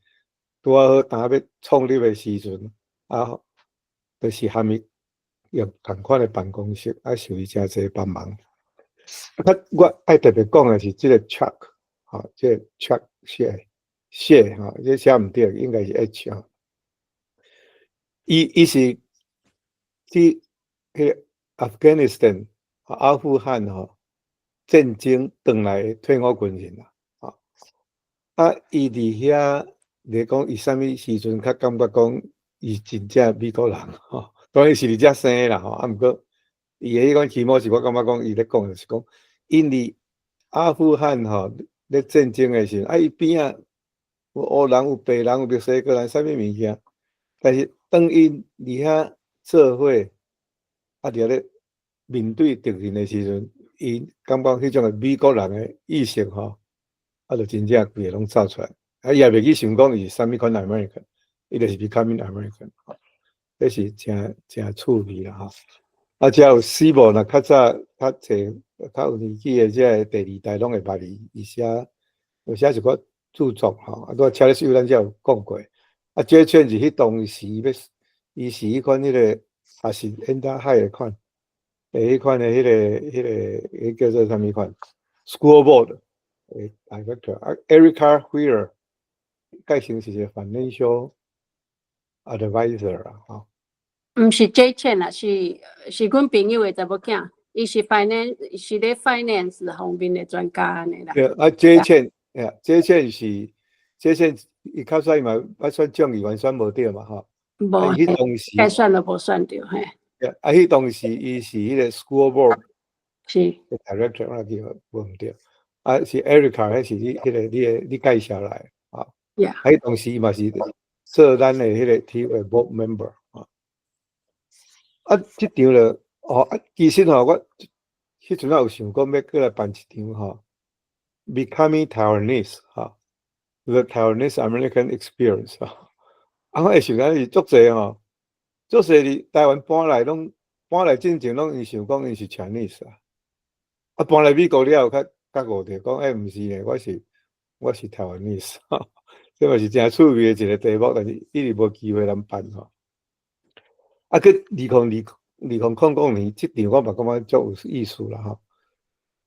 拄仔好當欲創立的時陣，啊，就是含伊用仝款的辦公室，啊，受伊誠濟幫忙。啊，我愛特別講的是這個 Chuck，吼，這個 Chuck 謝謝吼，這寫毋對，應該是 H 吼。伊是去彼個 Afghanistan 阿富汗吼戰爭轉來的退伍軍人啦，吼。啊，伊佇遐來講，伊啥物時陣較感覺講伊真正美國人吼，當然是佇遮生的啦吼，啊，毋過伊的彼款起碼是我感覺講伊咧講就是講，𪜶佇阿富汗吼咧戰爭的時陣，啊，伊邊仔有烏人、有白人、有墨西哥人，啥物物件，但是當𪜶佇遐做伙，啊，佇遐咧面對敵人的時陣，𪜶感覺彼種的美國人的意識吼，啊，就真正規个攏走出來，啊，伊也袂去想講伊是啥物款 American，伊就是 becoming American，這是誠誠趣味啦吼。啊，遮有死無若較早較濟較有年紀的這個第二代攏會捌伊，伊寫有寫一寡著作吼，啊，拄車咧咱遮有講過。啊，這串是彼當時欲，伊是彼款彼個，也是燕達海的款，彼款的彼個，彼叫做啥物款？School Board 的 Director，啊，Erica Wheeler，蓋成是一個 Financial Advisor 啊，吼。毋是這錢啦，是阮朋友的查某囝，伊是 finance 是咧 finance 方面的專家按呢啦。對，啊，這錢，呀，這錢是，這錢伊較早伊嘛捌選眾議員選無著嘛，吼。無，彼當時該選都無選著，嘿。啊，彼當時伊是彼個 School Board 是 Director，我記無毋對。啊，是 Erica，彼是你彼個你的你介紹來，啊。 Yeah。啊，彼當時伊嘛是做咱的彼個 TFA Board Member 啊。啊，這場了，哦，啊，其實吼，我彼陣仔有想講欲閣來辦一場吼，Becoming Taiwanese 吼，The Taiwanese American Experience 吼。啊，我會想講是足濟吼，足濟佇台灣搬來攏搬來進前攏𪜶想講𪜶是 Chinese 啊，啊搬來美國了後較覺悟著講，欸，毋是呢，我是 Taiwanese 吼，這嘛是誠趣味的一個題目，但是一直無機會通辦吼。啊，閣2000年，這場我嘛感覺足有意思啦吼。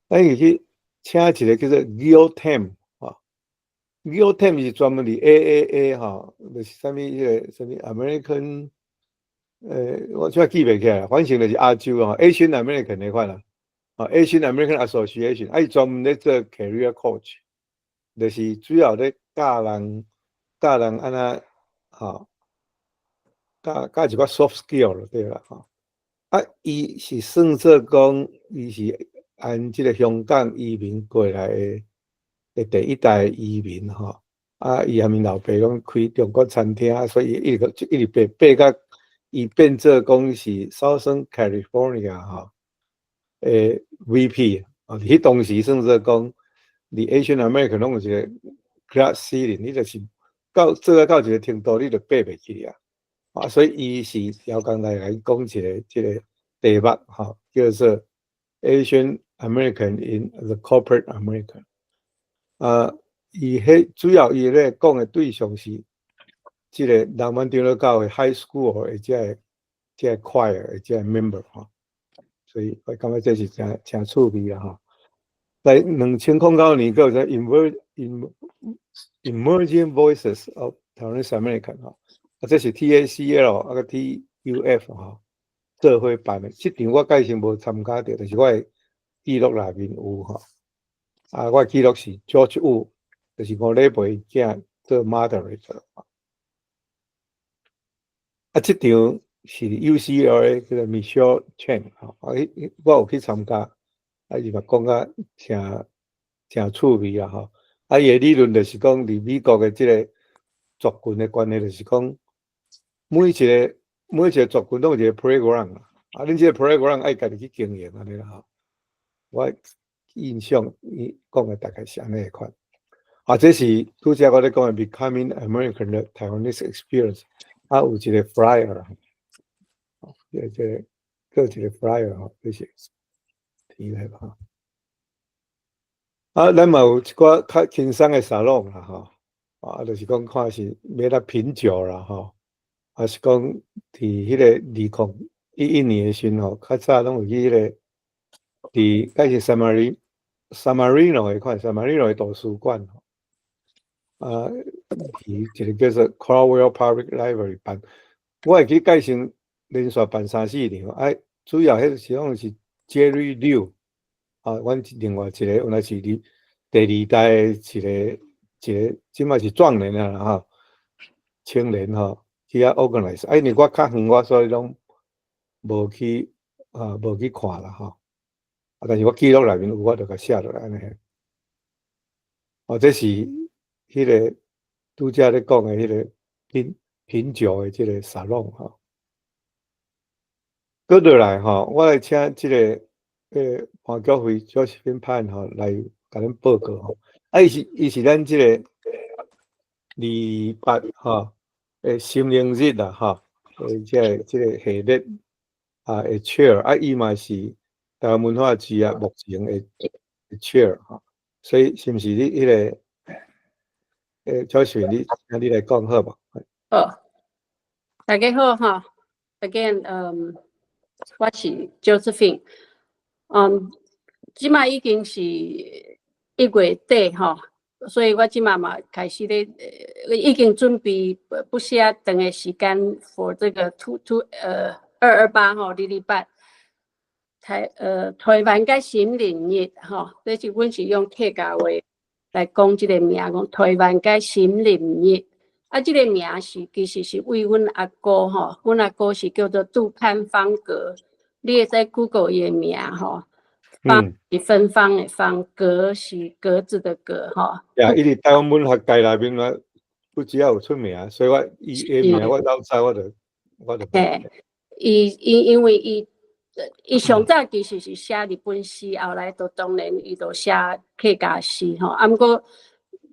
咱是去請一個叫做 Gil Tam 吼，Gil Tam 是專門佇 AAA 吼，就是啥物彼個啥物 American，我這記袂起來，反正就是亞洲吼，Asian American 彼款啦，啊，Asian American Association，啊，伊專門咧做 career coach，就是主要咧教人教人按怎吼，教教一寡 soft skill 就對啦吼。啊，伊是算做講，伊是按這個香港移民過來的第一代移民吼。啊，伊和𪜶老爸攏開中國餐廳，所以一直一直爬爬甲伊變做講是 Southern California 吼，VP 啊，彼當時算做講，佇 Asian American 攏有一個 glass ceiling，你就是到做到一個程度，你就爬袂起啊。啊，所以伊是刁工來來講一個這個題目吼，叫做 Asian American in the Corporate America。啊，伊彼主要伊咧講的對象是這個南灣長老教會 High School 的這個 choir 的這個 member 吼，所以我感覺這是誠誠趣味啦吼。在2009年，閣有個 Emerging Voices of Taiwanese American 吼，啊，這是 TACL 啊閣 TUF 吼，做伙辦的。這場我蓋先無參加著，但是我的記錄內面有吼。啊，我記錄是 George Wu，就是五禮拜囝做 moderator。啊，這場是 UCLA 叫做 Michelle Chen 吼，啊，我有去參加，啊，伊嘛講甲誠誠趣味啦吼。啊，伊的理論就是講，佇美國的這個族群的關係，就是講每一個族群攏有一個 playground 啊，恁這個 playground 愛家己去經營按呢啦吼。我印象伊講的大概是按呢款。啊，這是拄才我咧講的 Becoming American 的 Taiwanese Experience，啊，有一個 flyer，這個閣一個 flyer 吼，這是提來吼。啊，咱嘛有一寡較輕鬆的沙龍啦吼，啊，就是講看是欲來品酒啦吼，還是講佇彼個2011年的時陣吼，較早攏有去彼個佇該是 San Marino 的款 San Marino 的圖書館吼，啊，佇一個叫做 Crowell Public Library 辦，我會記蓋先連續辦三四場，啊，主要彼個時陣是 Jerry Liu。啊，阮另外一個原來是佇第二代的一個，這馬是壯年啊吼，青年吼去遐 organize，啊，因為我較遠，我所以攏無去啊，無去看啦吼。啊，但是我記錄內面有，我就共寫落來按呢。哦，這是彼個拄才咧講的彼個品酒的這個沙龍吼。閣落來吼，我來請這個。潘菊惠 Josephine Pan 吼來共咱報告吼，啊，伊是咱這個28吼的心靈日啦吼，這個系列啊的 chair，啊，伊嘛是台灣文化節啊目前的 chair 吼，所以是毋是你彼個Josephine 你請你來講好無？好，大家好哈，Again，我是 Josephine。這馬已經是1月底吼，所以我這馬嘛開始咧，已經準備不寫長的時間 for 這個 two two 228吼，228台灣佮心靈日吼，這是阮是用客家話來講這個名，講台灣佮心靈日。啊，這個名是其實是為阮阿姑吼，阮阿姑是叫做杜潘方格。你會使 Google 伊的名吼，芳是芬芳的芳，格是格子的格吼。呀，伊佇台灣文學界內面嘛，不只有出名，所以我伊的名我老早我就。嘿，伊因為伊上早其實是寫日本詩，後來就當然伊就寫客家詩吼。啊，毋過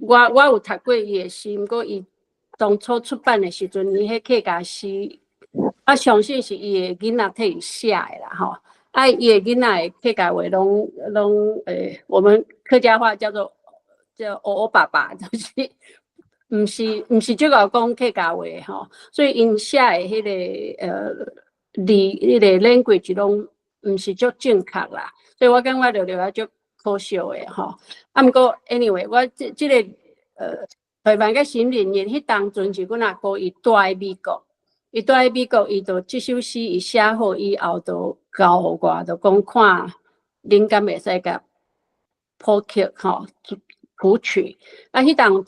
我有讀過伊的詩，毋過伊當初出版的時陣，伊彼客家詩，我相信是伊的囡仔替伊寫的啦吼。啊，伊的囡仔的客家話攏我們客家話叫做叫烏烏白白，就是毋是足𠢕講客家話吼，所以𪜶寫的彼個字，彼個 language 攏毋是足正確啦，所以我感覺著著啊足可惜的吼。啊，毋過 anyway，我這個台灣佮心靈日，彼當陣是阮阿姑伊蹛佇美國，伊蹛佇美國，伊就這首詩伊寫好以後，就交予我，就講看恁敢會使共譜曲吼，譜曲。啊，彼當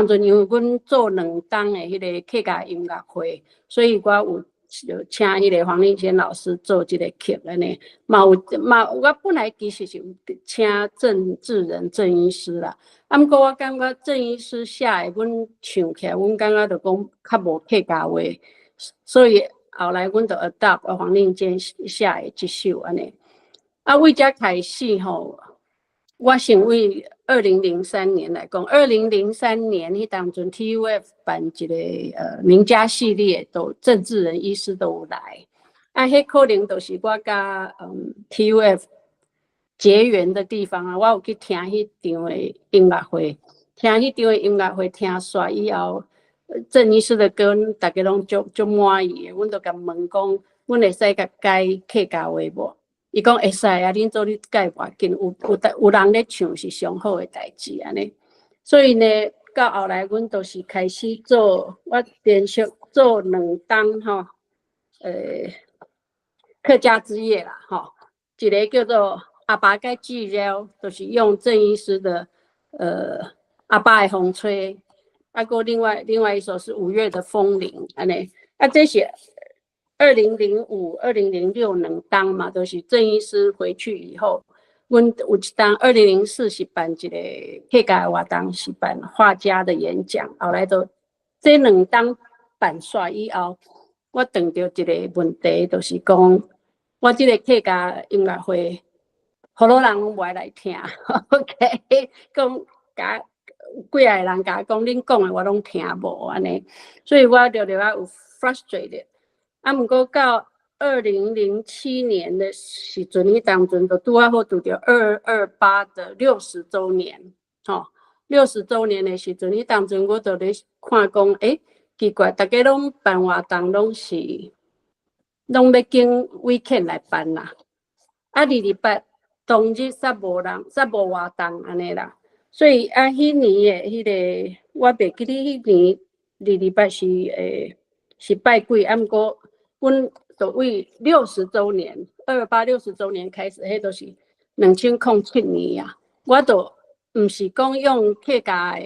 陣因為阮做兩冬的彼個客家音樂會，所以我有就請彼個黃令堅老師做這個曲按呢。嘛有嘛，我本來其實是有請鄭智仁鄭醫師啦，啊，毋過我感覺鄭醫師寫的，阮唱起來，阮感覺就講較無客家話，所以後來阮就 adopt 黃令堅寫的這首按呢。啊，為這開始吼，我先為2003年來講，二零零三年彼當陣 TUF 辦一個名家系列，都鄭智仁醫師都有來，啊，彼可能就是我佮TUF 結緣的地方啊。我有去聽彼場的音樂會，聽彼場的音樂會聽煞以後，鄭醫師的歌，大家攏足足滿意的，阮就共問講，阮會使共改客家話無？伊講會使啊，恁做咧改無要緊，有人咧唱是上好的代誌按呢。所以呢，到後來阮都是開始做，我連續做兩冬吼，客家之夜啦，吼，一個叫做阿爸佮姊了，就是用鄭醫師的阿爸的風吹，啊，閣另外一首是五月的風鈴，按呢，啊，這是2005、2006兩冬嘛，都是鄭醫師回去以後，阮有一冬2004是辦一個客家的活動，是辦畫家的演講。後來就這兩冬辦煞以後，我碰著一個問題，就是講我這個客家音樂會，予羅人攏無愛來聽。OK，講共幾個人共我講，恁講的我攏聽無按呢，所以我就著啊有 frustrated。啊，毋過到2007年的時陣，彼當陣就拄仔好拄著二二八的六十週年，吼，六十週年的時陣，彼當陣我就咧看講，欸，奇怪，逐家攏辦活動，攏是攏欲揀 weekend 來辦啦，啊，二二八當日煞無人，煞無活動按呢啦，所以啊，彼年的彼個我袂記得彼年二二八是是拜幾，啊，毋過阮就為六十週年，二二八六十週年開始，彼都是2007年啊，我就毋是講用客家的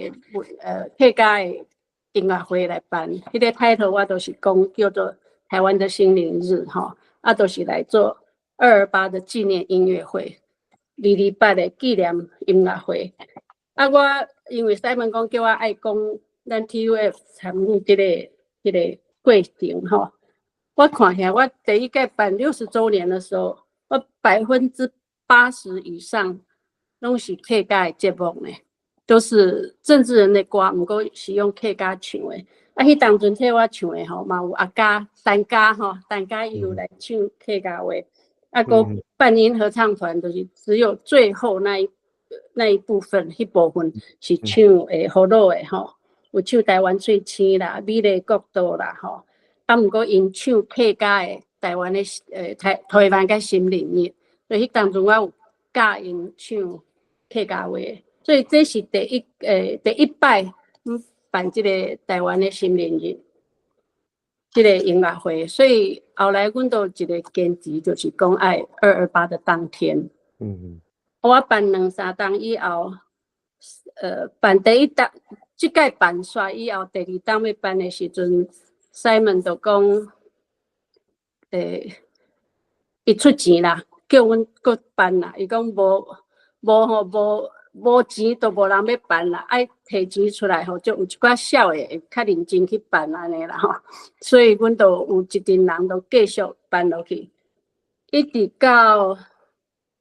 音樂會來辦，彼個 title 我都是講叫做台灣的心靈日吼，啊，就是來做二二八的紀念音樂會，二二八的紀念音樂會。啊，我因為 Simon 講叫我愛講咱 TUF 參與這個過程吼。我看起來，我第一屆辦六十週年的時候，我80%以上攏是客家的節目呢，都是鄭智仁的歌，毋過是用客家唱的。啊，彼當陣替我唱的吼，嘛有阿嘉、陳嘉吼，陳嘉伊有來唱客家話。啊，閣半音合唱團就是只有最後那一部分，彼部分是唱福佬的吼，有唱台灣翠星啦、美麗國度啦吼。啊，毋過𪜶唱客家的台灣的台灣佮心靈日，所以彼當陣我有教𪜶唱客家話，所以這是第一擺辦這個台灣的心靈日這個音樂會，所以後來阮都有一個堅持，就是講愛二二八的當天。我辦兩三冬以後，辦第一冬，這屆辦煞以後，第二冬欲辦的時陣，Simon 就講，伊出錢啦，叫阮閣辦啦。伊講無無吼無無錢，都無人欲辦啦，愛提錢出來吼，就有一寡痟的會較認真去辦按呢啦吼。所以阮就有一陣人就繼續辦落去，一直到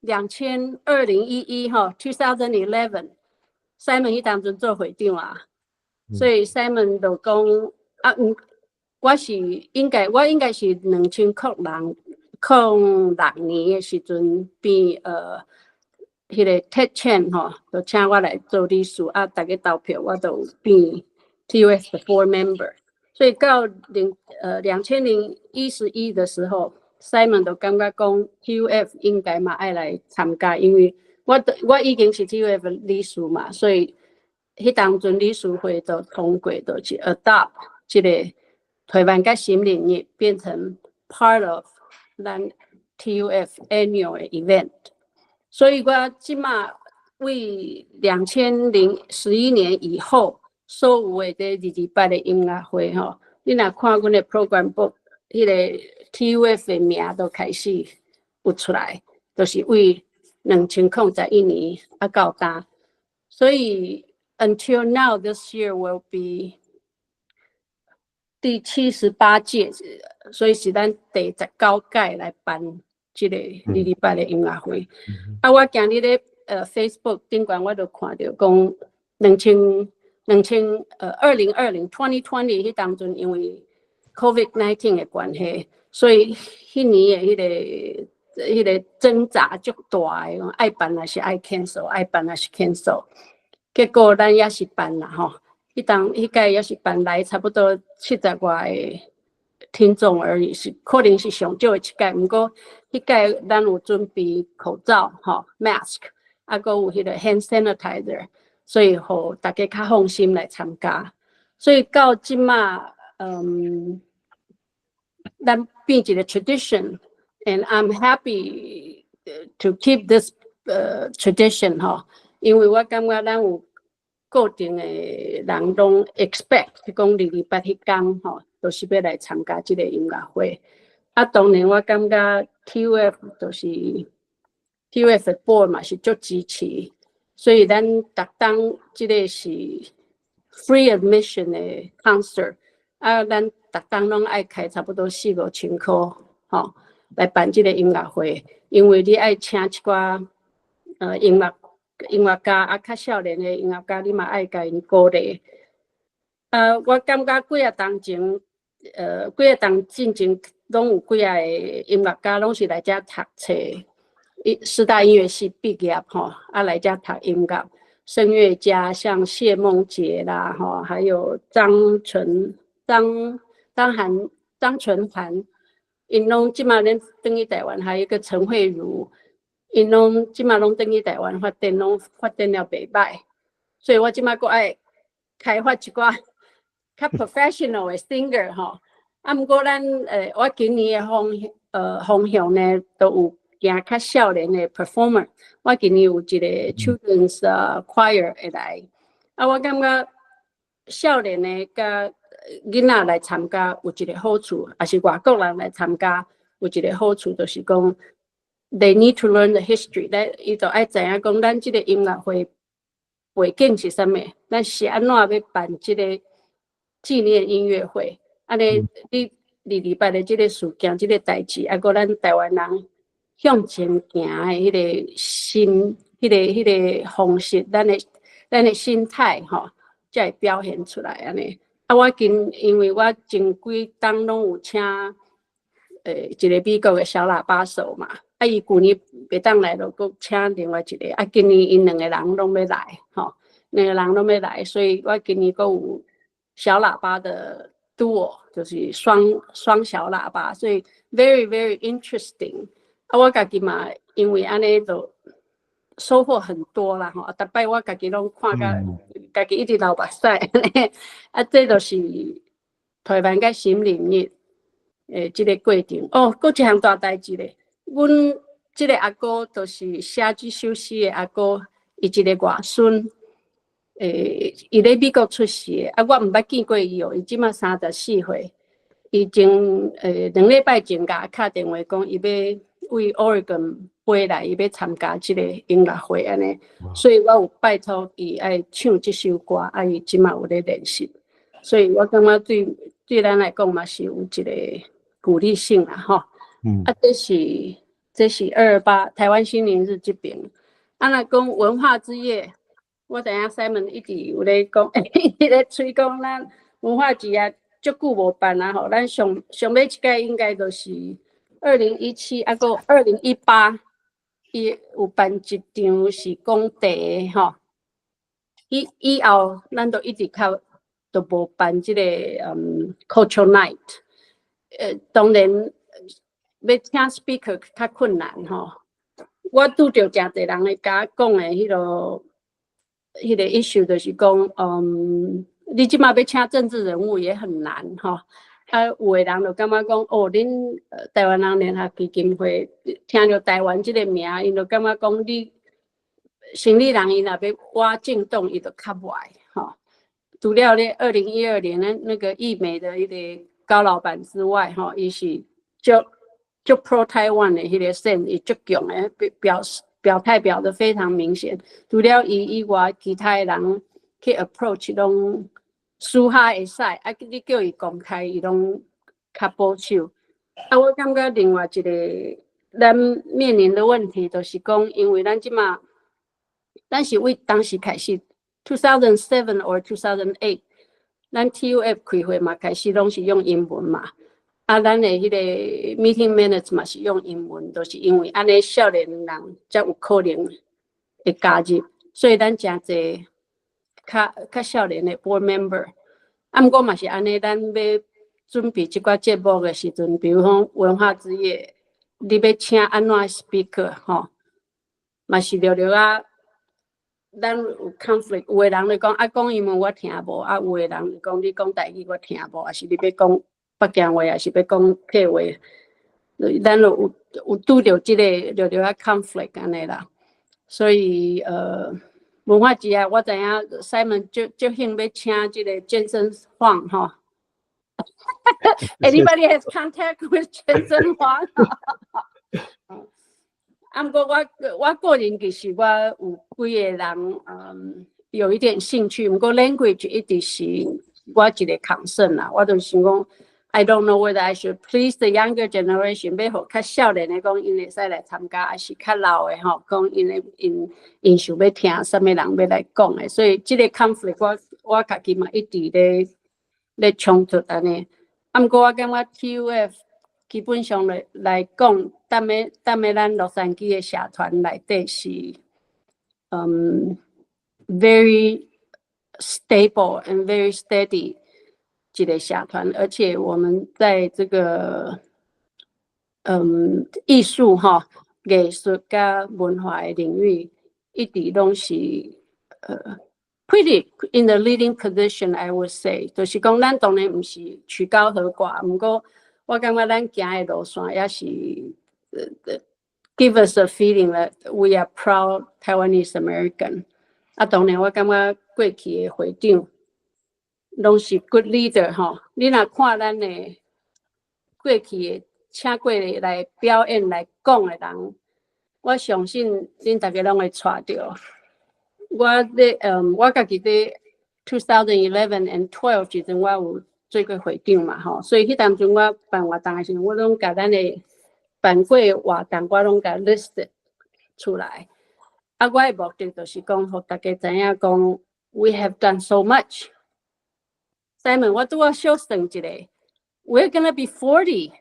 2011吼，2011，Simon 彼當陣做會長啊，所以 Simon 就講啊，我應該是2006年的時陣變彼個 Ted Chen 吼，就請我來做理事啊，逐家投票，我就變 TUF 的 board member。所以到2011的時候，Simon 就感覺講 TUF 應該嘛愛來參加，因為我已經是 TUF 理事嘛，所以彼當陣理事會就通過，就是 adopt 這個台灣佮心靈日變成 part of 咱 TUF annual event。所以我這馬為2011年以後所有的這二二八的音樂會吼，你若看阮的 program book，彼個 TUF 的名都開始有出來，就是為2011年啊到今，所以 until now this year will be 第78屆，所以是咱第19屆來辦這個228的音樂會。啊，我今日咧Facebook 頂懸，我就看著講兩千兩千呃二零二零 2020 彼當陣，因為 COVID-19 的關係，所以彼年的彼個掙扎足大的，愛辦還是愛 cancel，愛辦還是 cancel，結果咱也是辦啦吼。彼當彼屆也是辦來差不多70外個聽眾而已，是可能是上少的一屆。毋過彼屆咱有準備口罩吼 mask，啊，閣有彼個 hand sanitizer，所以予大家較放心來參加。所以到這馬，咱變一個 tradition，and I'm happy to keep this tradition 吼，因為我感覺咱有固定的人攏 expect 講228彼工吼，都是欲來參加這個音樂會。啊，當然我感覺 TUF 就是 TUF board 嘛是足支持，所以咱逐冬這個是 free admission 的 concert，啊，咱逐冬攏愛開差不多四五千箍吼，來辦這個音樂會，因為你愛請一寡音樂家啊，較少年的音樂家，你嘛愛共𪜶鼓勵。我感覺幾仔冬前，幾仔冬進前，攏有幾仔個音樂家，攏是來遮讀冊，師大音樂系畢業吼，啊來遮讀音樂。聲樂家像謝孟傑啦，吼，還有張純、張張涵、張純涵，𪜶攏這馬咧轉去台灣，還有一個陳慧茹，𪜶攏這馬攏轉去台灣發展，攏發展了袂䆀，所以我這馬閣愛開發一寡較 professional 的 singer 吼。啊，毋過咱我今年的方向呢，都有行較少年的 performer。我今年有一個 children's choir 會來，啊，我感覺少年的佮囡仔來參加有一個好處，抑是外國人來參加有一個好處，就是講 they need to learn the history。咱伊就愛知影講，咱這個音樂會背景是啥物，咱是按怎欲辦這個紀念音樂會？按呢，你228的這個事件，這個代誌，啊，閣咱台灣人向前行的彼個心，彼個方式，咱的心態吼，才會表現出來按呢。啊，我今因為我前幾冬攏有請一個美國的小喇叭手嘛，啊，伊舊年袂當來，就閣請另外一個，啊，今年𪜶兩個人攏欲來，吼，兩個人攏欲來，所以我今年閣有小喇叭的 duo，就是雙小喇叭，所以 very very interesting。啊，我家己嘛，因為按呢就收穫很多啦，吼，啊，逐擺我家己攏看甲家己一直流目屎，啊，這就是台灣佮心靈日的這個過程。哦，閣一項大代誌咧，阮這個阿哥就是寫這首詩的阿哥，伊一個外孫，伊咧美國出世的，啊，我毋捌見過伊哦，伊這馬34歲，伊前2禮拜前共我敲電話講，伊欲為 Oregon 飛來，伊欲參加這個音樂會按呢，所以我有拜託伊愛唱這首歌，啊，伊這馬有咧練習，所以我感覺對咱來講嘛是有一個鼓勵性啦，吼。啊，這是228台灣心靈日這邊，啊，若講文化之夜，我知影 Simon 一直有咧講，一直咧催講咱文化之夜足久無辦啊吼，咱上上尾一屆應該就是2017，啊，閣2018，伊有辦一場是講茶的吼。以後咱都一直較都無辦這個cultural night，當然欲請 speaker 較困難吼。我拄著誠濟人會共我講的彼個 issue 就是講，你這馬欲請政治人物也很難吼。啊，有的人就感覺講，哦，恁台灣人聯合基金會聽著台灣這個名，𪜶就感覺講你生理人，伊若欲挖政黨，伊就較袂愛吼。除了咧，2012年的那個義美的彼個高老闆之外，吼，伊是足足 pro 台灣的彼個線，伊足強的表表示表態表得非常明顯。除了伊以外，其他的人去 approach 攏私下會使，啊，你叫伊公開，伊攏較保守。啊，我感覺另外一個咱面臨的問題，就是講，因為咱這馬，咱是為當時開始，2007 or 2008，咱 TUF 開會嘛，開始攏是用英文嘛。啊，咱的彼個 meeting minutes 嘛是用英文，就是因為按呢少年人才有可能會加入，所以咱誠濟較較少年的 board member。啊，毋過嘛是按呢，咱欲準備這寡節目的時陣，比如講文化之夜，你欲請按怎 speaker 吼，嘛是著著啊，咱有 conflict，有的人就講啊，講英文我聽無，啊，有的人就講你講台語我聽無，抑是你欲講北京話，抑是欲講客話，咱就有拄著這个著著啊 conflict 按呢啦。所以文化節啊，我知影 Simon 足足興欲請這个健身房吼。Anybody has contact with Jensen Huang？啊，毋過我個人其實我有幾个人，有一點興趣，毋過 language 一直是我一個 concern 啦。我就想講，I don't know whether I should please the younger generation，欲予較少年的講，𪜶會使來參加，抑是較老的吼，講𪜶的𪜶𪜶想欲聽啥物人欲來講的。所以這个 conflict 我家己嘛一直咧衝突按呢。啊，毋過我感覺 TUF 基本上來講，踮咧咱洛杉磯的社團內底是，very stable and very steady 一个社團，而且我們在這個，藝術吼，藝術佮文化的領域，一直攏是，pretty in the leading position, I would say，就是講咱當然毋是曲高和寡，毋過我感覺咱行的路線也是，give us a feeling that we are proud Taiwanese American。啊，當然我感覺過去的會長攏是 good leader 吼。你若看咱的過去的請過來表演來講的人，我相信恁逐家攏會𤆬著。我家己佇 2011 and 12 時陣，我有做過會長嘛吼，所以彼當陣我辦活動的時陣，我攏共咱的辦過活動，我攏共 list 出來。啊，我的目的就是講，予大家知影講，we have done so much。Simon，我拄仔小算一下，we're gonna be 40。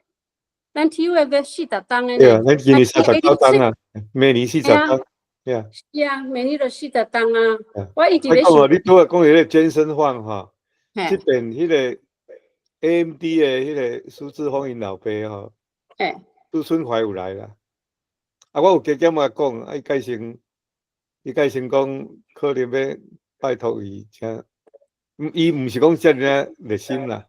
咱 TUF 40冬的。對啊，咱今年49冬啊，明年四十冬。對啊。是啊，明年就四十冬啊。我一直咧想。你拄仔講彼个健身房吼，這邊彼个 AMD 的彼个蘇志峰𪜶老爸吼，杜春懷有來啦。啊，我有加減共講，啊，伊改成講可能欲拜託伊請，伊毋是講遮爾仔熱心啦，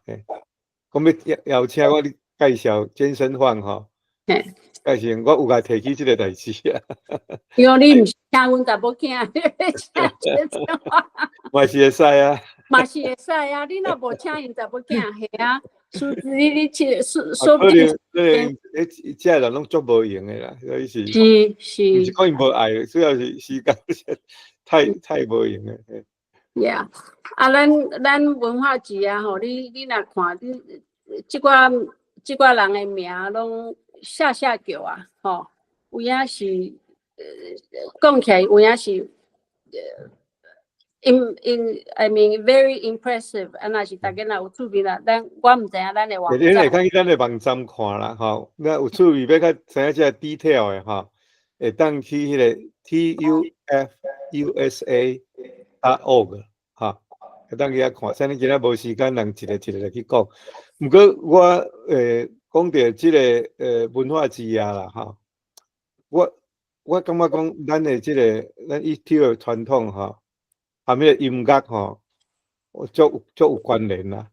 講欲邀邀請我你介紹健身房吼，介紹我有共提起這个代誌啊。伊講你毋是請阮查某囝，你欲請健身房。嘛是會使啊。嘛是會使啊，你若無請𪜶查某囝，係啊，數字你去說說不定。可能彼這人攏足無閒的啦，所以是。是。毋是講𪜶無愛，主要是時間太無閒的。 Yeah，啊，咱文化節啊吼，你若看你這寡人的名攏嚇嚇叫啊，吼，有影是，講起來有影是，I mean very impressive，啊，若是大家若有趣味啦，我毋知影咱的網站。你會當去咱的網站看啦，吼，那有趣味欲較知影這 detail 的吼，會當去彼个 TUFUSA.org 哈，會當去遐看。啥你今仔無時間，人一个一个來去講。毋過我講著這个文化之夜啦，吼，我感覺講咱的這个咱一體的傳統吼，含彼个音樂吼，足足有關聯啦。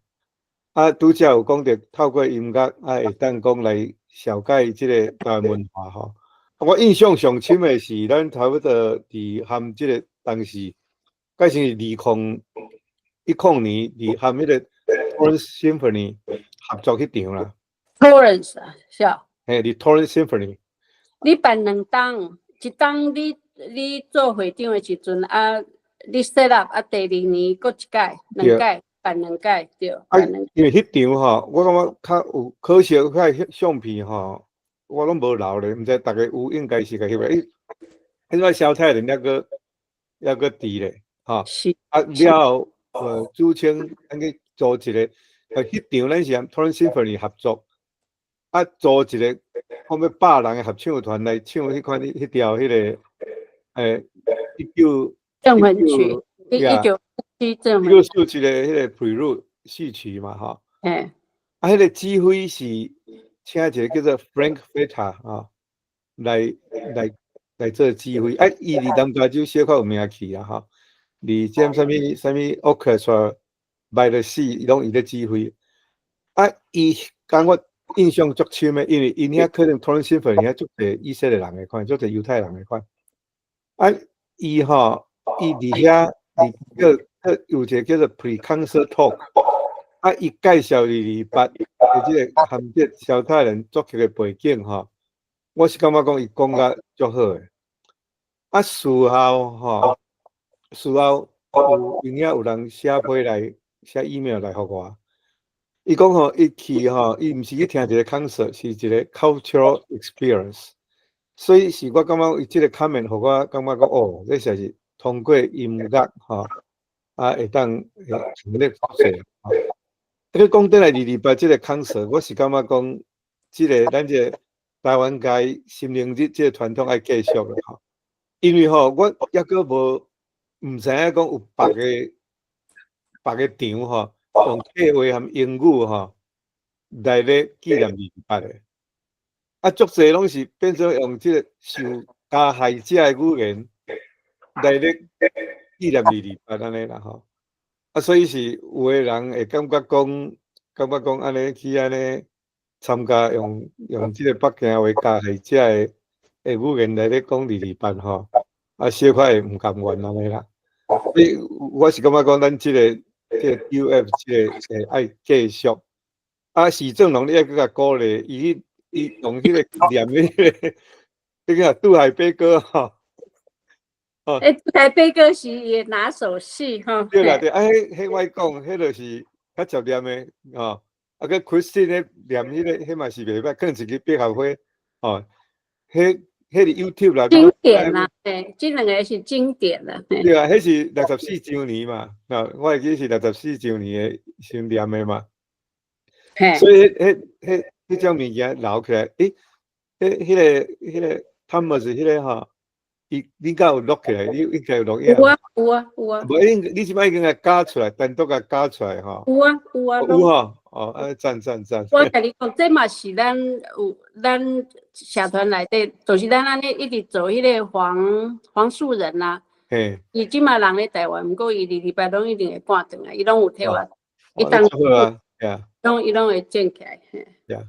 啊，拄才有講著透過音樂啊，會當講來紹介這个台灣文化吼。我印象上深的是，咱差不多佇含這个當時，該是2010年佇含彼个 Florence Symphony 合作彼場啦。 Torrance 啊，是啊。嘿，佇 Torrance Symphony。你辦兩冬，一冬你做會長的時陣啊，你 set up 啊，第二年閣一屆，兩屆辦兩屆對。啊，因為彼場吼，我感覺較有可惜，彼相片吼，我攏無留咧，毋知逐家有應該是共翕咧。彼擺蕭太仁猶閣佇咧，吼。是。啊了後，朱清咱去組一個，彼場咱是和 Torrance Symphony 合作，啊，組一個講欲100人的合唱團來唱彼款彼條彼個，一九鎮魂曲，1947鎮魂。1947的彼個 Prelude 序曲嘛，吼。啊，彼個指揮是請一個叫做 Frank Fetta 吼，來做指揮。啊，伊佇南加州小可有名氣啦，吼。佇這啥物啥物 Orchestra by the Sea，伊攏伊咧指揮。啊，伊感覺印象足深的，因為𪜶遐可能 Torrance Symphony 遐足濟以色列人的款，足濟猶太人的款。啊，伊吼，伊佇遐佇叫有一個叫做 Pre-concert Talk，啊，伊介紹228的這個含這蕭泰仁作曲的背景吼，我是感覺講伊講甲足好的。啊，事後吼，事後有有影有人寫批來寫 email 來予我，伊講吼，伊去吼，伊毋是去聽一個 concert，是一個 cultural experience。所以是我感覺伊這個 comment 予我感覺講，哦，這實在是通過音樂吼，啊，會當會咧輻射。這個講轉來二二八這個 concert，我是感覺講，這個咱這個台灣街心靈日這個傳統愛繼續啦吼。因為吼，我猶閣無毋知影講有別個場吼，用客話和英語吼來咧紀念二二八的。啊，足濟攏是變做用這個受加害者的語言來咧紀念二二八按呢啦吼。啊，所以是有的人會感覺講按呢去按呢參加用這個北京話加害者的語言來咧講二二八吼，啊，小可會毋甘願按呢啦。所以我是感覺講，咱這個 UF 這個會愛繼續。啊，許正龍你愛閣共鼓勵，伊用彼個念彼個渡海悲歌吼。哦，欸，渡海悲歌是伊的拿手戲吼。對啦對，啊，彼我講，彼就是較捷念的吼。啊，閣 Christine 咧念彼個，彼嘛是袂歹，可能一支百合花，吼，彼佇 YouTube 內面。經典啦，嘿，這兩個是經典啦。對啊，彼是64週年嘛，啊，我會記是六十四週年的時念的嘛。所以，彼種物件留起來，欸，彼個 Thomas 彼個吼，伊你敢有錄起來？你應該有錄影。有啊，有啊，有啊。無，你這擺已經共加出來，單獨共加出來吼。有啊，有啊。有吼，哦，啊，讚讚讚。我共你講，這嘛是咱有咱社團內底，就是咱按呢一直做彼個黃樹仁啊。伊這擺人咧台灣，毋過伊二二八攏一定會趕轉來，伊攏有替我。伊當。好啊，攏伊攏會剪起來。對啊。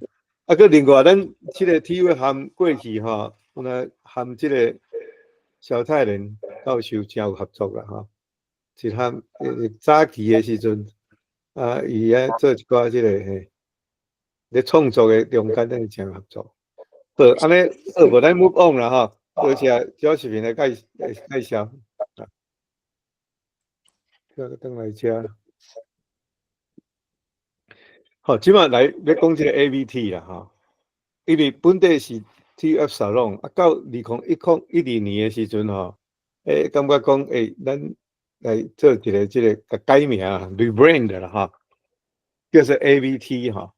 啊，閣另外，咱這個 TUF 和過去吼，有若和這個蕭泰仁教授誠有合作啦吼。一項早期的時陣，啊，伊愛做一寡這個嘿，咧創作的中間，咱誠合作。好，按呢好，無咱 move on 啦吼。多謝小視頻的介紹。啊，這個轉來遮。好，這擺來欲講這個 AVT 啦吼，因為本底是 TUF Salon，啊，到2012年的時陣吼，欸，感覺講，欸，咱來做一個這個改名 rebrand 啦吼，叫做 AVT 吼。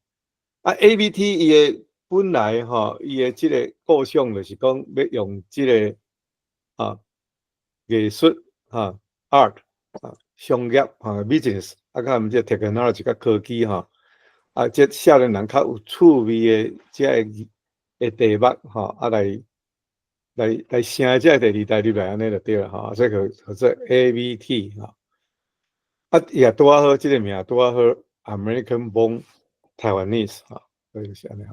啊，AVT 伊的本來吼，伊的這個構想就是講欲用這個啊藝術哈 art 啊商業啊 business 啊，佮毋這 technology 佮科技吼。啊，這少年人較有趣味的這个的題目吼，啊來寫這個第二代入來按呢就對啦吼，這個叫做 AVT 吼。啊，伊也拄仔好，這個名拄仔好，American Born Taiwanese 吼，所以是按呢。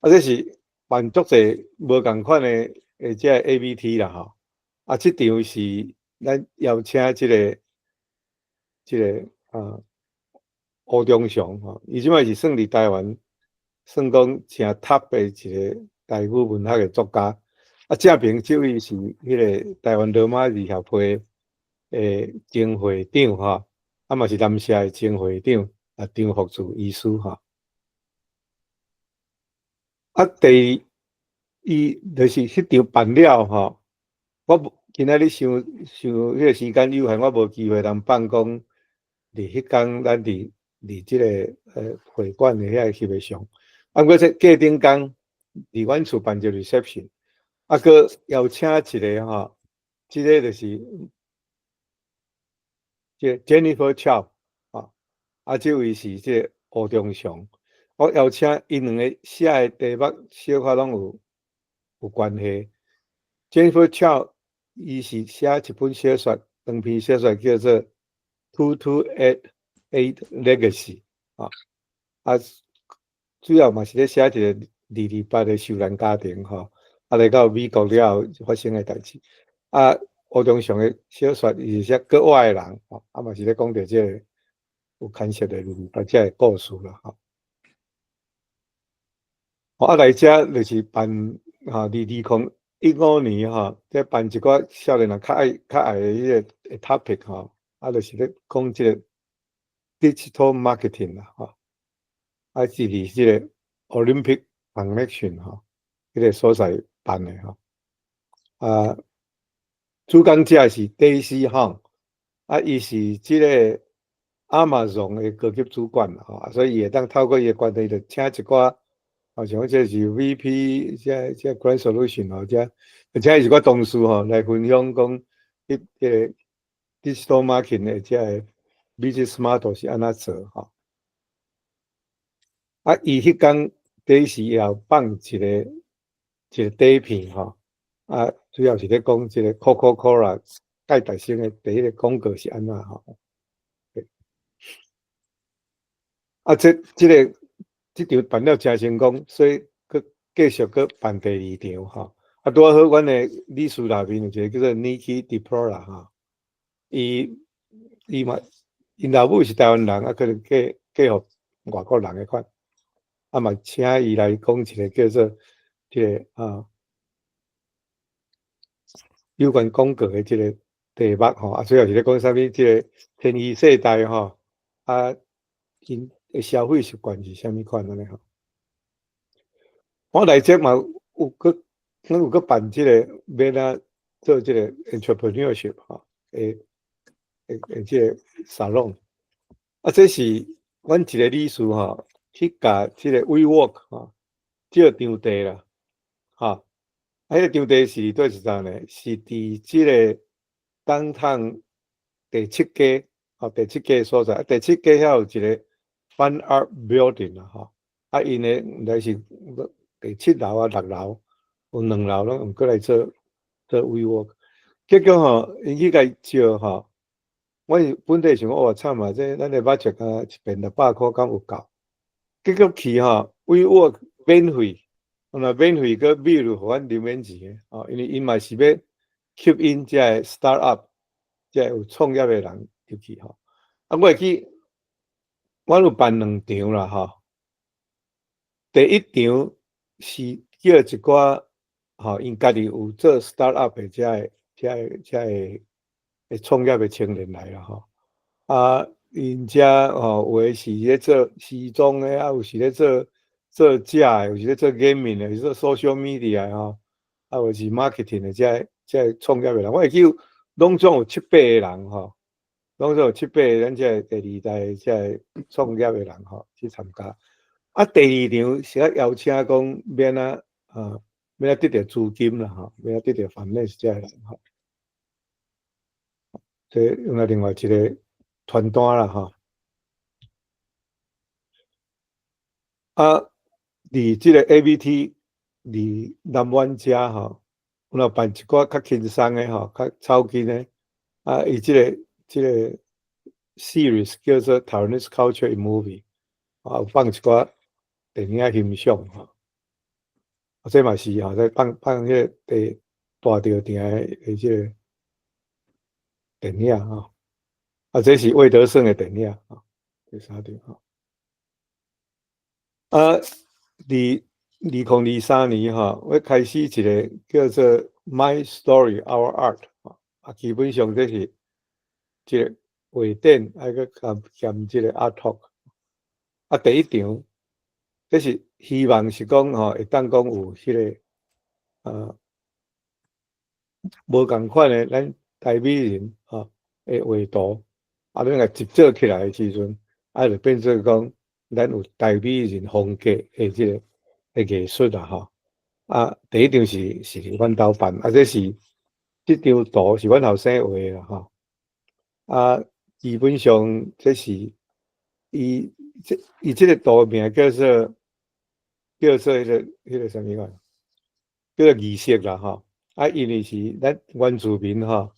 啊，這是辦足濟無仝款的這個 AVT 啦吼。啊，這場是咱邀請這個啊。吳忠雄吼，伊這擺是算佇台灣，算講誠 top 的一個台語文學的作家。啊，正爿這位是彼個台灣羅馬字協會的前會長吼，啊嘛是南社的前會長啊張福柱醫師吼。啊，第二，伊就是彼場辦了吼，我無今仔日想想彼個時間有限，我無機會通放講佇彼工咱佇這個會館的遐翕的相。啊，毋過這隔頂工佇阮厝辦一個 reception，啊，閣邀請一個吼，這個就是這個 Jennifer Chow 啊，啊，這位是這個吳忠雄，我邀請𪜶兩个寫的題目小可攏有關係。Jennifer Chow 伊是寫一本小說，長篇小說叫做《2288 Legacy》啊，啊，主要嘛是咧寫一個二二八的受難家庭吼，啊，來到美國了後發生的代誌。啊，吳忠雄的小說伊是寫國外的人，吼，啊嘛是咧講著這個有牽涉的二二八這个故事啦，吼。啊，來遮就是辦吼，佇2015年吼，這辦一寡少年人較愛的彼個 topic 吼，啊，就是咧講這個 digital marketing 啦，吼，啊是佇這個 Olympic Connection 吼，彼個所在辦的吼。啊，主講者是 Daisy Hong，啊，伊是這個 Amazon 的高級主管啦，吼，所以伊會當透過伊的關係，就請一寡，好像這是 VP，這 Grand Solution 吼，這請伊一寡同事吼來分享講，彼個 digital marketing 的這個 business model 是按怎做吼。啊，伊彼工底時也有放一個短片吼，啊，主要是咧講這個 Coca-Cola 蓋大聲的第一個廣告是按怎吼。啊，這場辦了誠成功，所以閣繼續閣辦第二場吼。啊，拄仔好，阮的理事內面有一個叫做 Niki DeProla 吼，伊嘛，𪜶老母是台灣人，啊，可能嫁予外國人的款，啊嘛請伊來講一個叫做這個啊有關廣告的這個題目吼，啊，主要是咧講啥物？這個千禧世代吼，啊，𪜶的消費習慣是啥物款按呢吼？我來這嘛有閣，咱有閣辦這個欲按怎做這個 entrepreneurship 吼，的這個沙龍。啊，這是阮一個理事吼，去共這個 WeWork 吼借場地啦，吼，啊，彼個場地是佇佗一站呢？是佇這個 downtown 第七街，吼，第七街所在，第七街遐有一個 Fine Art Building 啦，吼，啊，𪜶的毋知是第七樓啊、六樓，有兩樓攏用過來做 WeWork，結果吼，𪜶去共借吼，我是本底想講，哇，慘啊！這咱的 budget 啊，一遍600箍敢有夠？結果去吼，WeWork 免費，若免費閣 bill 予阮零免錢的，吼，因為𪜶嘛是欲吸引這个 start up，這個有創業的人入去吼。啊，我會記，阮有辦兩場啦，吼。第一場是叫一寡吼，𪜶家己有做 start up 的這个創業的青年來啦，吼。啊，𪜶遮吼有的是咧做時裝的，啊，有是咧做食的，有是咧做 gaming 的，有是做 social media 的吼，啊，有是 marketing 的，這个創業的人，我會記攏總有七八個人吼，攏總有七八個咱這個第二代這个創業的人吼去參加。啊，第二場是愛邀請講欲按怎啊，欲按怎得著資金啦吼，欲按怎得著 finance 這个人吼。這用來另外一個傳單啦吼。啊，佇這個 ABT 佇南灣遮吼，阮有辦一寡較輕鬆的吼，較草根的。啊，伊這個 series 叫做 Taiwanese Culture in Movie，啊，有放一寡電影欣賞吼。啊，這嘛是吼，在放彼個第大稻埕的這個電影吼。啊，這是魏德聖的電影吼。第三場吼。啊，佇2023年吼，我開始一個叫做 My Story Our Art 啊，基本上這是這個畫展，愛閣兼兼這個 Art Talk。啊，第一場，這是希望是講吼，會當講有彼個無仝款的咱台美人吼的畫圖，啊，咱來集做起來的時陣，啊，就變做講咱有台美人風格的這個的藝術啦吼。啊，第一場是阮兜辦，啊，這是這張圖是阮後生畫的啦吼。啊，基本上這是伊這個圖名叫做彼個啥物款？叫做儀式啦吼。啊，因為是咱原住民吼，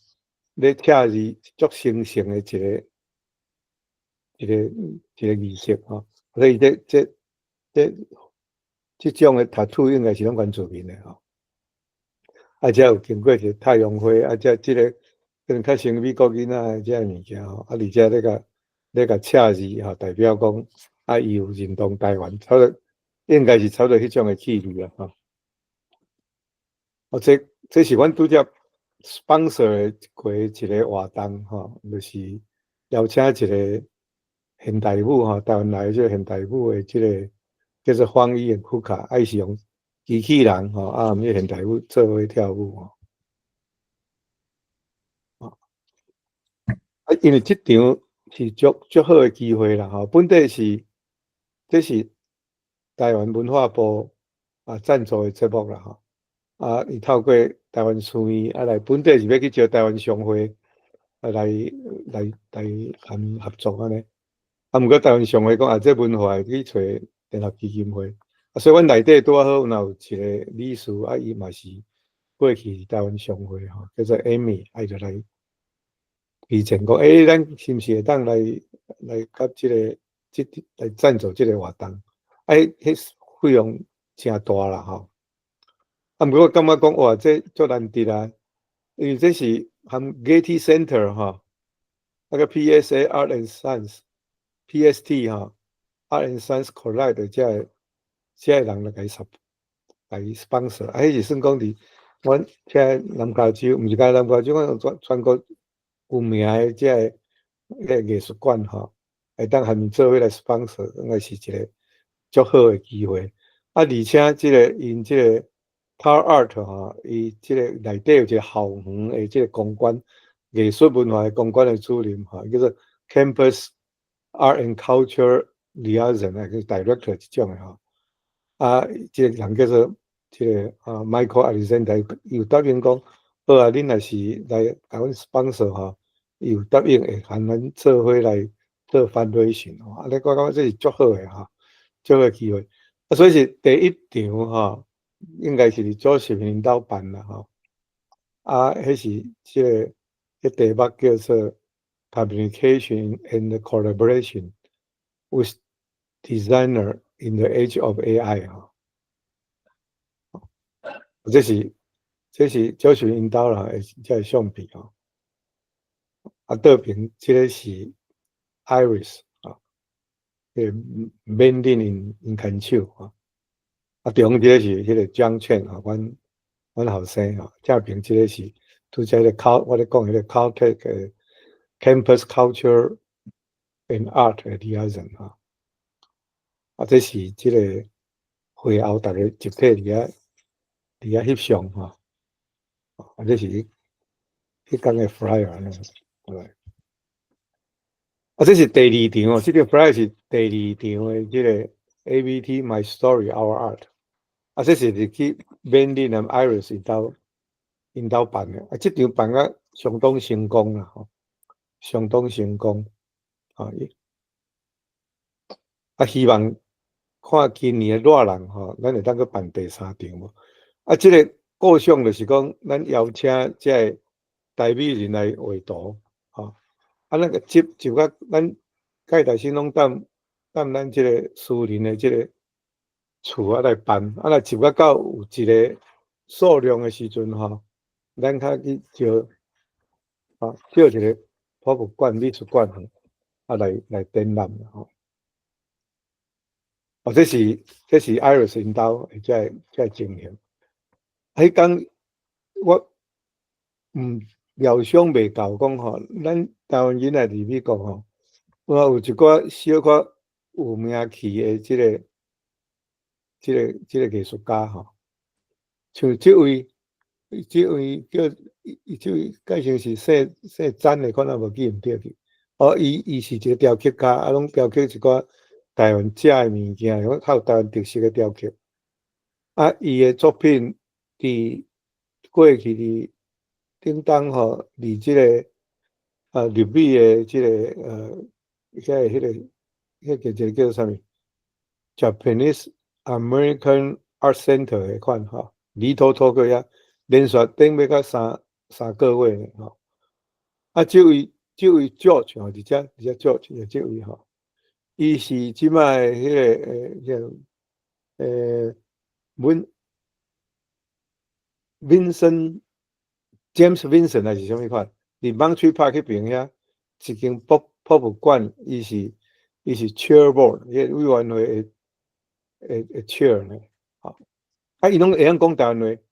咧拆字足神聖的一個儀式吼，所以這種的タトゥ應該是攏原住民的吼。啊，這有經過一個太陽花，啊，這個可能較像美國囡仔的這个物件吼，啊，而且咧共赤字吼，代表講啊，伊有認同台灣，差不多應該是差不多彼種的氣味啦吼。哦，這是阮拄才 sponsor 的過一個活動吼，就是邀請一個現代舞吼，台灣來的這個現代舞的這個叫做方伊的庫卡，啊，伊是用機器人吼，啊，佮現代舞做伙跳舞吼。啊，因為這場是足足好的機會啦吼，本底是這是台灣文化部啊贊助的節目啦吼。啊，伊透過台灣書院啊來，本底是欲去招台灣商會啊來含合作按呢。啊，毋過台灣商會講啊，這文化去揣聯合基金會，啊，所以阮內底拄仔好若有一個理事啊，伊嘛是過去是台灣商會吼，叫做 Amy，啊，伊就來推薦講，欸，咱是毋是會當來佮這個這來贊助這個活動？啊，彼費用誠大啦吼。啊，毋過我感覺講哇，這足難得啊，因為這是含 Getty Center 吼，啊閣 PSA Art and Science，PST 吼，Art and Science Collide 這个人來共伊 sup 來 sponsor，啊，彼是算講佇阮遮南加州，毋是干南加州，阮全國有名的這个藝術館吼，會當含𪜶做伙來 sponsor，應該是一個足好的機會。啊，而且這個𪜶這個 Tar Art 吼，伊這個內底有一個校園的這個公館，藝術文化的公館的主任吼，叫做 Campus Art and Culture Liaison 啊，叫 Director 這種的吼。啊，這個人叫做這個啊 Michael Alexander，伊有答應講，好啊，恁若是來共阮 sponsor 吼，伊有答應會含咱做伙來做 fundraising 吼。啊，你我感覺這是足好的吼，足好的機會。啊，所以是第一場吼，應該是佇左十𪜶兜辦啦吼。啊，彼是這個彼題目叫做 Communication and Collaboration with Designer in the Age of AI 吼。這是左十𪜶兜啦，這個相片吼。啊，倒邊這個是 Iris 啊，這個緬甸𪜶牽手啊。啊，中間這個是彼個張倩啊，阮後生吼，正邊這個是拄才彼個考，我咧講彼個 Caltech 的 Campus Culture and Art 的 Liaison 吼。啊，這是這個會後逐家集體佇遐翕相吼。啊，這是彼工的 flyer 按呢，對。啊，這是第二場哦，這個 flyer 是第二場的這個 AVT My Story Our Art。啊，這是佇去緬甸和 Iris 𪜶兜辦的，啊，這場辦甲相當成功啦，吼，相當成功，啊，啊，希望看今年的熱人吼，咱會當閣辦第三場無？啊，這個構想就是講，咱邀請這個台美人來畫圖，吼，啊，咱個集就甲咱蓋大先攏踮咱這個私人的這個厝啊來辦，啊，若集甲到有一個數量的時陣吼，咱較去招，啊，招一個博物館、美術館吼，啊來展覽吼。哦，這是 Iris 𪜶兜這个情形。彼工我毋料想袂到講吼，咱台灣囡仔佇美國吼，我有一寡小可有名氣的這個藝術家吼，像這位叫伊這位改成是姓詹的，可能無記毋著去。哦，伊是一個雕刻家，啊，攏雕刻一寡台灣食的物件，較有台灣特色的雕刻。啊，伊的作品佇過去佇頂當吼，佇這個入美的這個遐個叫一個叫做啥物？Japanese American Art Center 的款吼，Little Tokyo 遐連續頂欲到三個月呢吼。啊，這位 George 吼，佇遮 George 就這位吼，伊是這擺彼個叫Vincent James Vincent 還是啥物款？佇 Monterey Park 彼爿遐一間博物館，伊是 chair board，彼個委員會的 chair 呢，吼。啊，伊攏會曉講台灣話，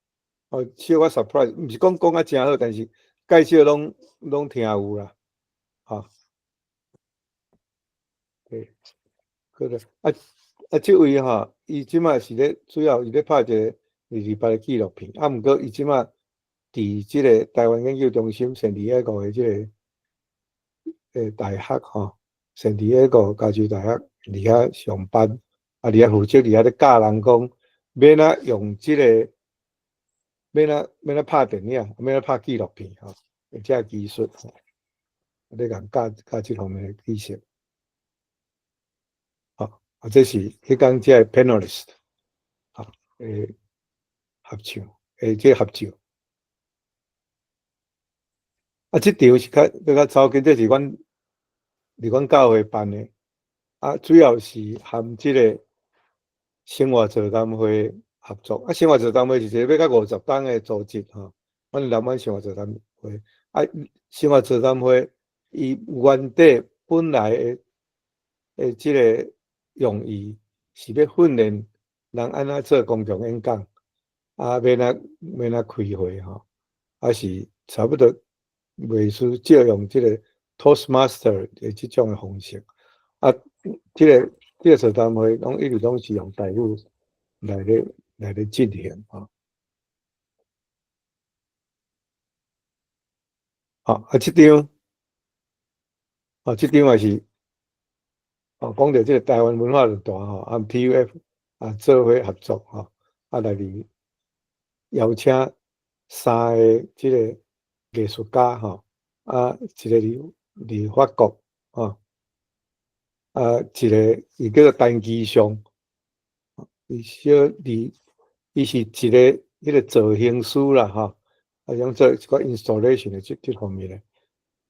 哦，小可 surprise，毋是講講甲誠好，但是介紹攏聽有啦，吼。對，好個，啊，這位吼，伊這擺是咧主要伊咧拍一個228的紀錄片，啊，毋過伊這擺佇這個台灣研究中心聖地亞哥的這個大學吼，聖地亞哥加州大學佇遐上班，啊，佇遐負責佇遐咧教人講，欲按怎用這個，欲按怎拍電影，欲按怎拍紀錄片吼，這個技術吼，咧共教教這方面的知識。好，啊，這是彼工這個 panelist，好，合唱，這個合照。啊，這場是較比較早期，這是阮佇阮教會辦的，啊，主要是含這個生活座談會合作。啊，生活座談會是一個欲到50冬的組織吼，阮南灣生活座談會。啊，生活座談會伊原底本來的這個用意是欲訓練人按怎做公眾演講，啊，欲按怎開會吼，啊是差不多。袂輸借用這個 Toastmaster 的這種的方式，啊，這個座談會攏一直攏是用台語來咧進行吼。好，啊，這張，啊，這張也是，哦，講著這個台灣文化論壇吼，啊，TUF 啊，做伙合作吼，啊，來佇邀請三个這個藝術家吼，啊，一個佇法國吼，啊，一個伊叫做陳其尚，伊小佇伊是一個彼個造型師啦吼，啊，用做一寡 installation 的這方面的。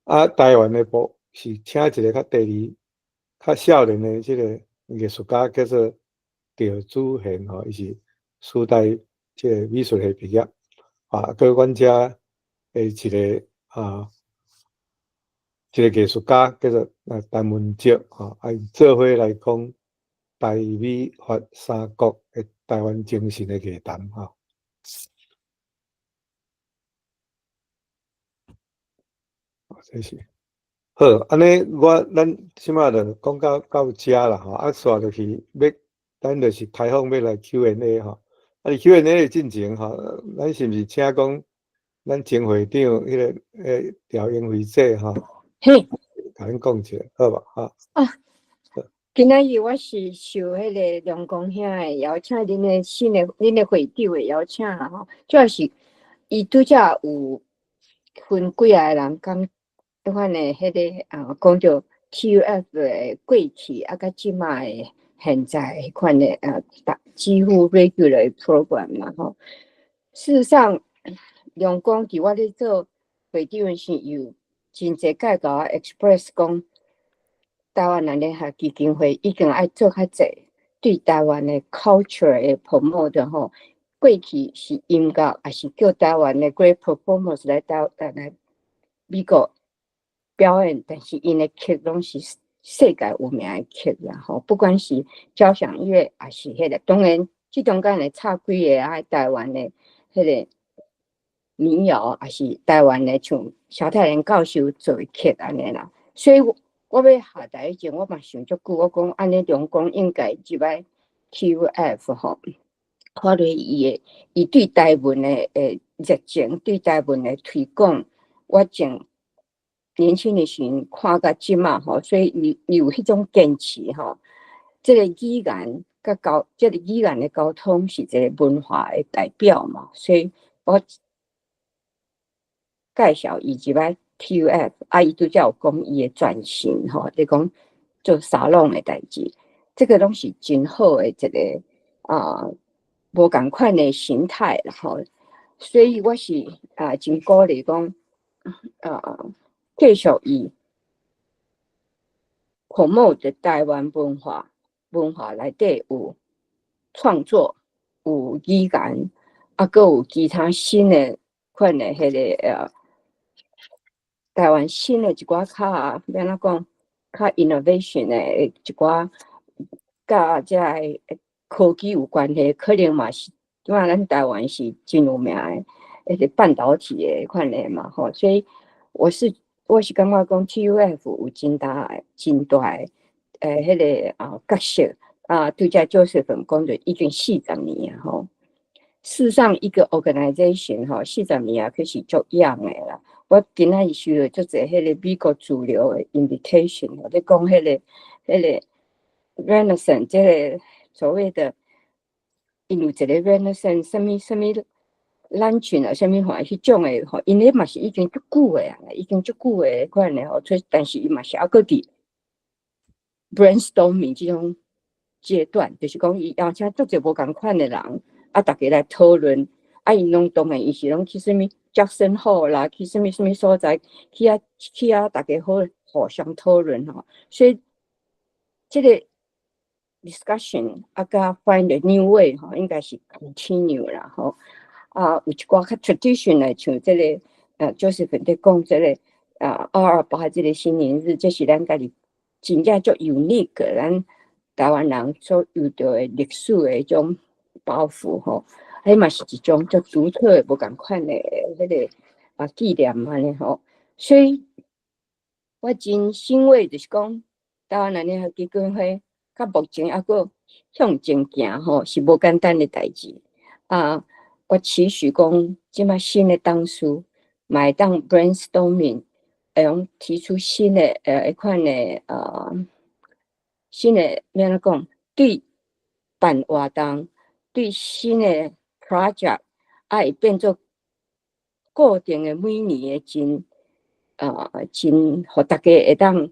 啊，台灣的部是請一個較第二、較少年的這個藝術家，叫做趙祖賢吼，伊是師大這個美術系畢業，啊，閣阮遮的一個藝術家叫做陳文哲吼，啊，𪜶做伙來講台美法三國的台灣精神的藝談吼。這是好，按呢咱這擺就講到遮啦吼，啊，煞落去欲，咱就是開放欲來 Q&A 吼。啊，佇 Q&A 的進前吼，咱是毋是請講咱前會長彼個廖英惠姐吼，共阮講一下，好無？吼。啊，今仔日我是受彼個梁公兄的邀請，恁的新的恁的會長的邀請啦吼，主要是伊拄才有分幾仔個人講，彼款的彼個啊，講著 TUF 的過去啊，佮這擺的現在彼款的啊，幾乎 regular program 嘛吼。事實上，梁公佇我咧做會長時，有真濟擺共我 express 講，台灣人聯合基金會已經愛做較濟對台灣的 culture 的 promote 吼。過去是音樂，抑是叫台灣的 great performers 來台來美國表演，但是𪜶的曲攏是世界有名的曲啦吼，不管是交響樂抑是彼個，當然這中間會插幾个啊台灣的彼個民謠，抑是台灣的像蕭泰然教授做的曲按呢啦。所以我欲下台以前，我嘛想足久，我講按呢龍宮應該入來 TUF 吼，看落伊的伊對台文的熱情，對台文的推廣，我從年輕的時陣看甲這馬吼，所以伊有彼種堅持吼。這个語言佮溝，這个語言的溝通是一个文化的代表嘛，所以我介紹伊入來 TUF，啊，伊拄才有講伊的轉型吼，咧講做沙龍的代誌，這个攏是真好的一个啊，無仝款的形態啦吼，所以我是啊真鼓勵講啊，繼續伊 promote 台灣文化，文化內底有創作，有語言，啊，閣有其他新的款的彼个台灣新的一寡較欲按怎講，較 innovation 的一寡，佮這个科技有關係，可能嘛是，因為咱台灣是真有名的，彼个半導體的款的嘛吼，所以我是感覺講 TUF 有真大的、真大的彼个啊角色啊，拄才 Joseph 講著已經四十年啊吼。事實上，一個 organization 吼，四十年啊，可是足 young 的啦。我今仔日收著足濟彼个美國主流的 invitation，咧講彼個 Renaissance，這个所謂的，𪜶有一個 Renaissance，啥物啥物 luncheon 啊，啥物款彼種的吼，𪜶彼嘛是已經足久的啊，已經足久的款的吼，所以但是伊嘛是猶閣佇 brainstorming 這種階段，就是講伊邀請足濟無仝款的人，啊，逐家來討論，啊，𪜶攏當然伊是攏去啥物 Jackson Hole 啦，去啥物啥物所在，去遐，逐家好互相討論吼，所以這個 discussion 啊，佮 find a new way 吼，應該是 continue 啦吼。啊，有一寡較 traditional 的，像這個Joseph 佇講這个啊228這个新年日，這是咱家己真正足 unique，咱台灣人所有著的歷史的彼種包袱吼，彼嘛是一種足獨特的無仝款的彼个啊紀念按呢吼，所以我真欣慰，就是講台灣人聯合基金會到目前猶閣向前行吼，是無簡單的代誌啊。我期許講，這馬新的董事嘛會當 brainstorming，會用提出新的彼款的新的欲按怎講，對辦活動，對新的 project，啊會變做固定的每年的真，予逐家會當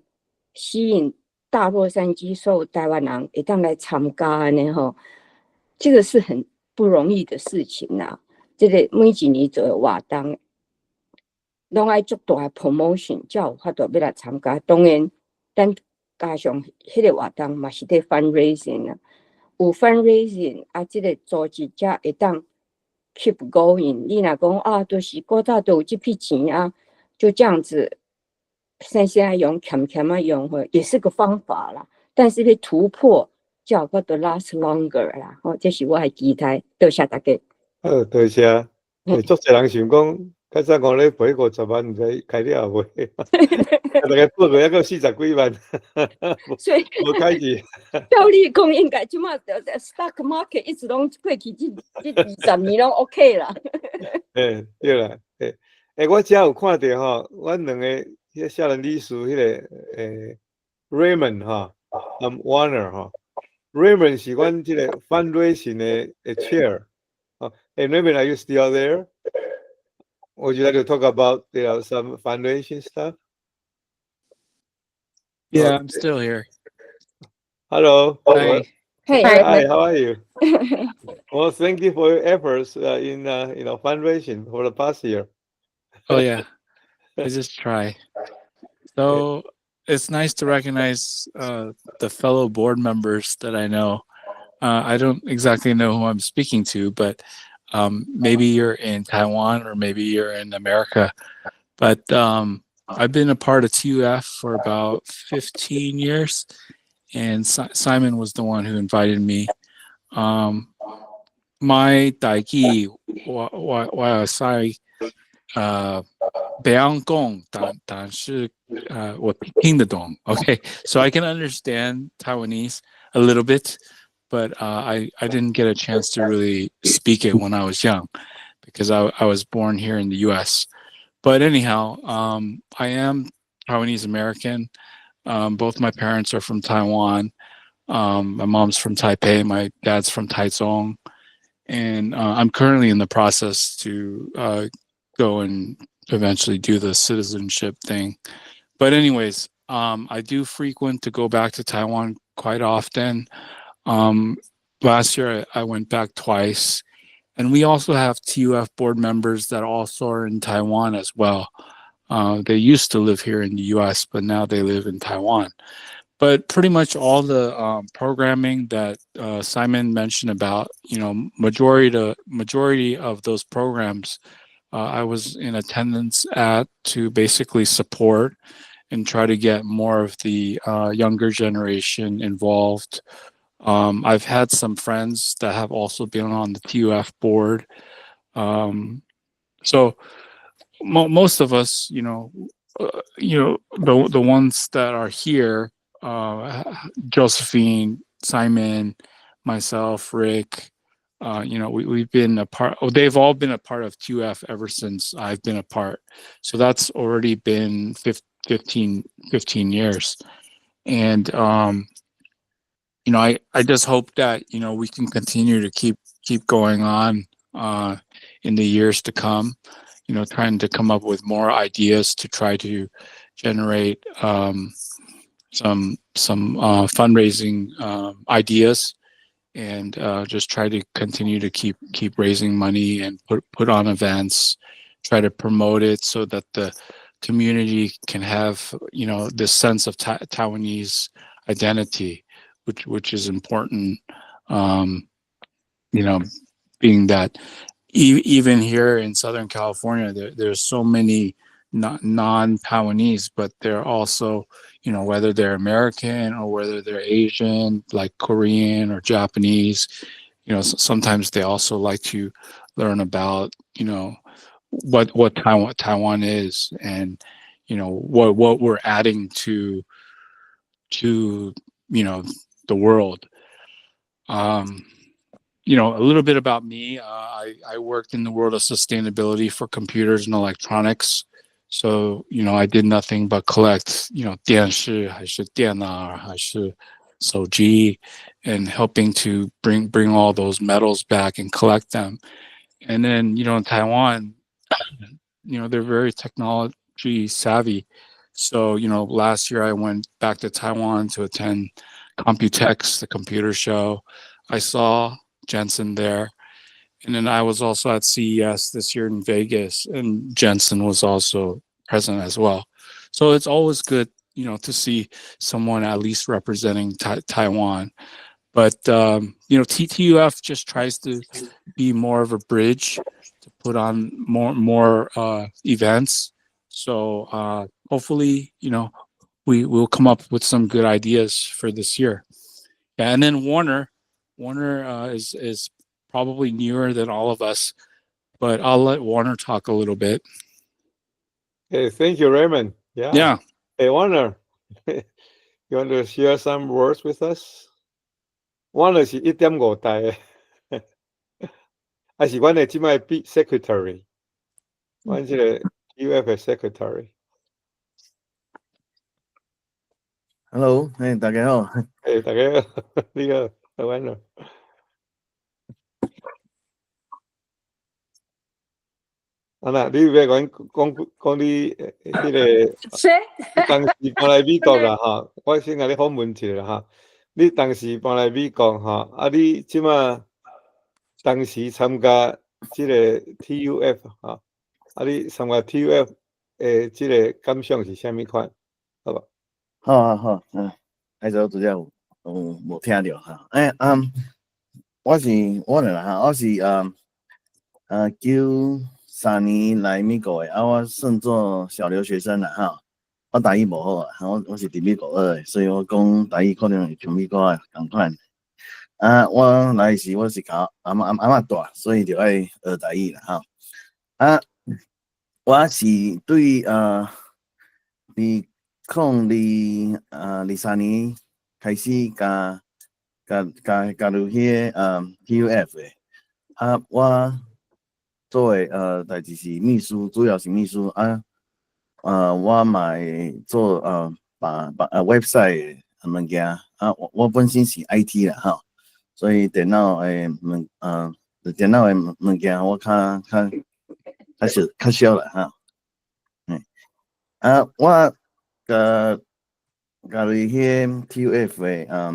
吸引大洛杉磯所有台灣人會當來參加按呢吼，這个是很不容易的事情啦。這个每一年做的活動，攏愛足大的 promotion，才有法度欲來參加。當然，咱加上彼个活動嘛是佇 fundraising 啊，有 fundraising 啊，這个組織才會當 keep going。你若講啊，就是古早都有這筆錢啊，就這樣子，省省仔用，儉儉仔用，吼，也是個方法啦。但是欲突破，才有法度 last longer 啦。吼，這是我的期待。多謝大家。好，多謝。足濟人想講，較早五禮拜50萬，毋知開了未？大概報過猶閣四十幾萬，所以無開去。照理講應該這馬 stock market 一直攏過去這20年攏 OK 啦。欸，對啦，欸，欸，我遮有看著吼，阮兩个彼个少年理事，彼个Raymond 吼，含 Warner 吼，Raymond 是阮這个 fundraising 的 chair。哦，欸，Raymond，are you still there? Would you like to talk about some fundraising stuff? Yeah, I'm still here. Hello. Hi. Hey. Hi, how are you? Well, thank you for your efforts in fundraising for the past year. Oh yeah, I just try. So it's nice to recognize the fellow board members that I know. I don't exactly know who I'm speaking to, but maybe you're in Taiwan or maybe you're in America. But I've been a part of TUF for about 15 years, and Simon was the one who invited me. 我台語我會使袂曉講，但是我聽得懂。Okay, so I can understand Taiwanese a little bit, but I didn't get a chance to really speak it when I was young because I was born here in the U.S. But anyhow, I am Taiwanese American. Both my parents are from Taiwan. My mom's from Taipei. My dad's from Taichung. And I'm currently in the process to go and eventually do the citizenship thing. But anyways, I do frequent to go back to Taiwan quite often. Last year I went back twice. And we also have TUF board members that also are in Taiwan as well. They used to live here in the US, but now they live in Taiwan. But pretty much all the programming that Simon mentioned about, majority of those programs, I was in attendance at to basically support and try to get more of the younger generation involved. I've had some friends that have also been on the TUF board. So most of us, the ones that are here, Josephine, Simon, myself, Rick, we've been a part, oh, they've all been a part of TUF ever since I've been a part. So that's already been 15 years. And I just hope that we can continue to keep going on in the years to come, trying to come up with more ideas to try to generate some fundraising ideas and just try to continue to keep raising money and put on events, try to promote it so that the community can have this sense of Taiwanese identity, which is important. Being that even here in Southern California, there's so many not non-Taiwanese, but they're also, whether they're American or whether they're Asian, like Korean or Japanese, sometimes they also like to learn about what Taiwan is and what we're adding to the world. A little bit about me. I worked in the world of sustainability for computers and electronics. So I did nothing but collect 電視還是電腦還是手機 and helping to bring all those metals back and collect them. And then, in Taiwan, they're very technology savvy. So last year I went back to Taiwan to attend Computex, the computer show. I saw Jensen there. And then I was also at CES this year in Vegas, and Jensen was also present as well. So it's always good to see someone at least representing Taiwan. But TTUF just tries to be more of a bridge to put on more events. So hopefully, we will come up with some good ideas for this year. Yeah, and then Warner is probably newer than all of us, but I'll let Warner talk a little bit. Hey, thank you, Raymond. Yeah. Yeah. Hey, Warner, you want to share some words with us? Warner 是1.5代的，啊是阮的這擺 B secretary，阮這個 TUF 的 secretary。 Hello，嘿，大家好。嘿，大家好，你好，Warner。啊那，你欲講講講你彼個說當時搬來美國啦吼，我先共你訪問一下啦吼。你當時搬來美國吼，啊你這馬當時參加這個 TUF 吼，啊你參加 TUF 的這個感想是啥物款？好無？好好好，嗯，還是拄才有有無聽著哈？欸，嗯，我是我來啦哈，我是嗯呃九3年來美國的，啊，我算做小留學生啦，哈。我台語無好啊，我是佇美國學的，所以我講台語可能會像美國的仝款。啊，我來時我是共阿嬤帶，所以就愛學台語啦，哈。啊，我是對2023年開始加入彼个TUF 的。啊，我做的代誌是秘書，主要是秘書啊。我嘛會做把 website 的物件啊，我本身是 IT 啦吼，所以電腦的物件我較熟啦哈。啊，我加入彼个 TUF 的，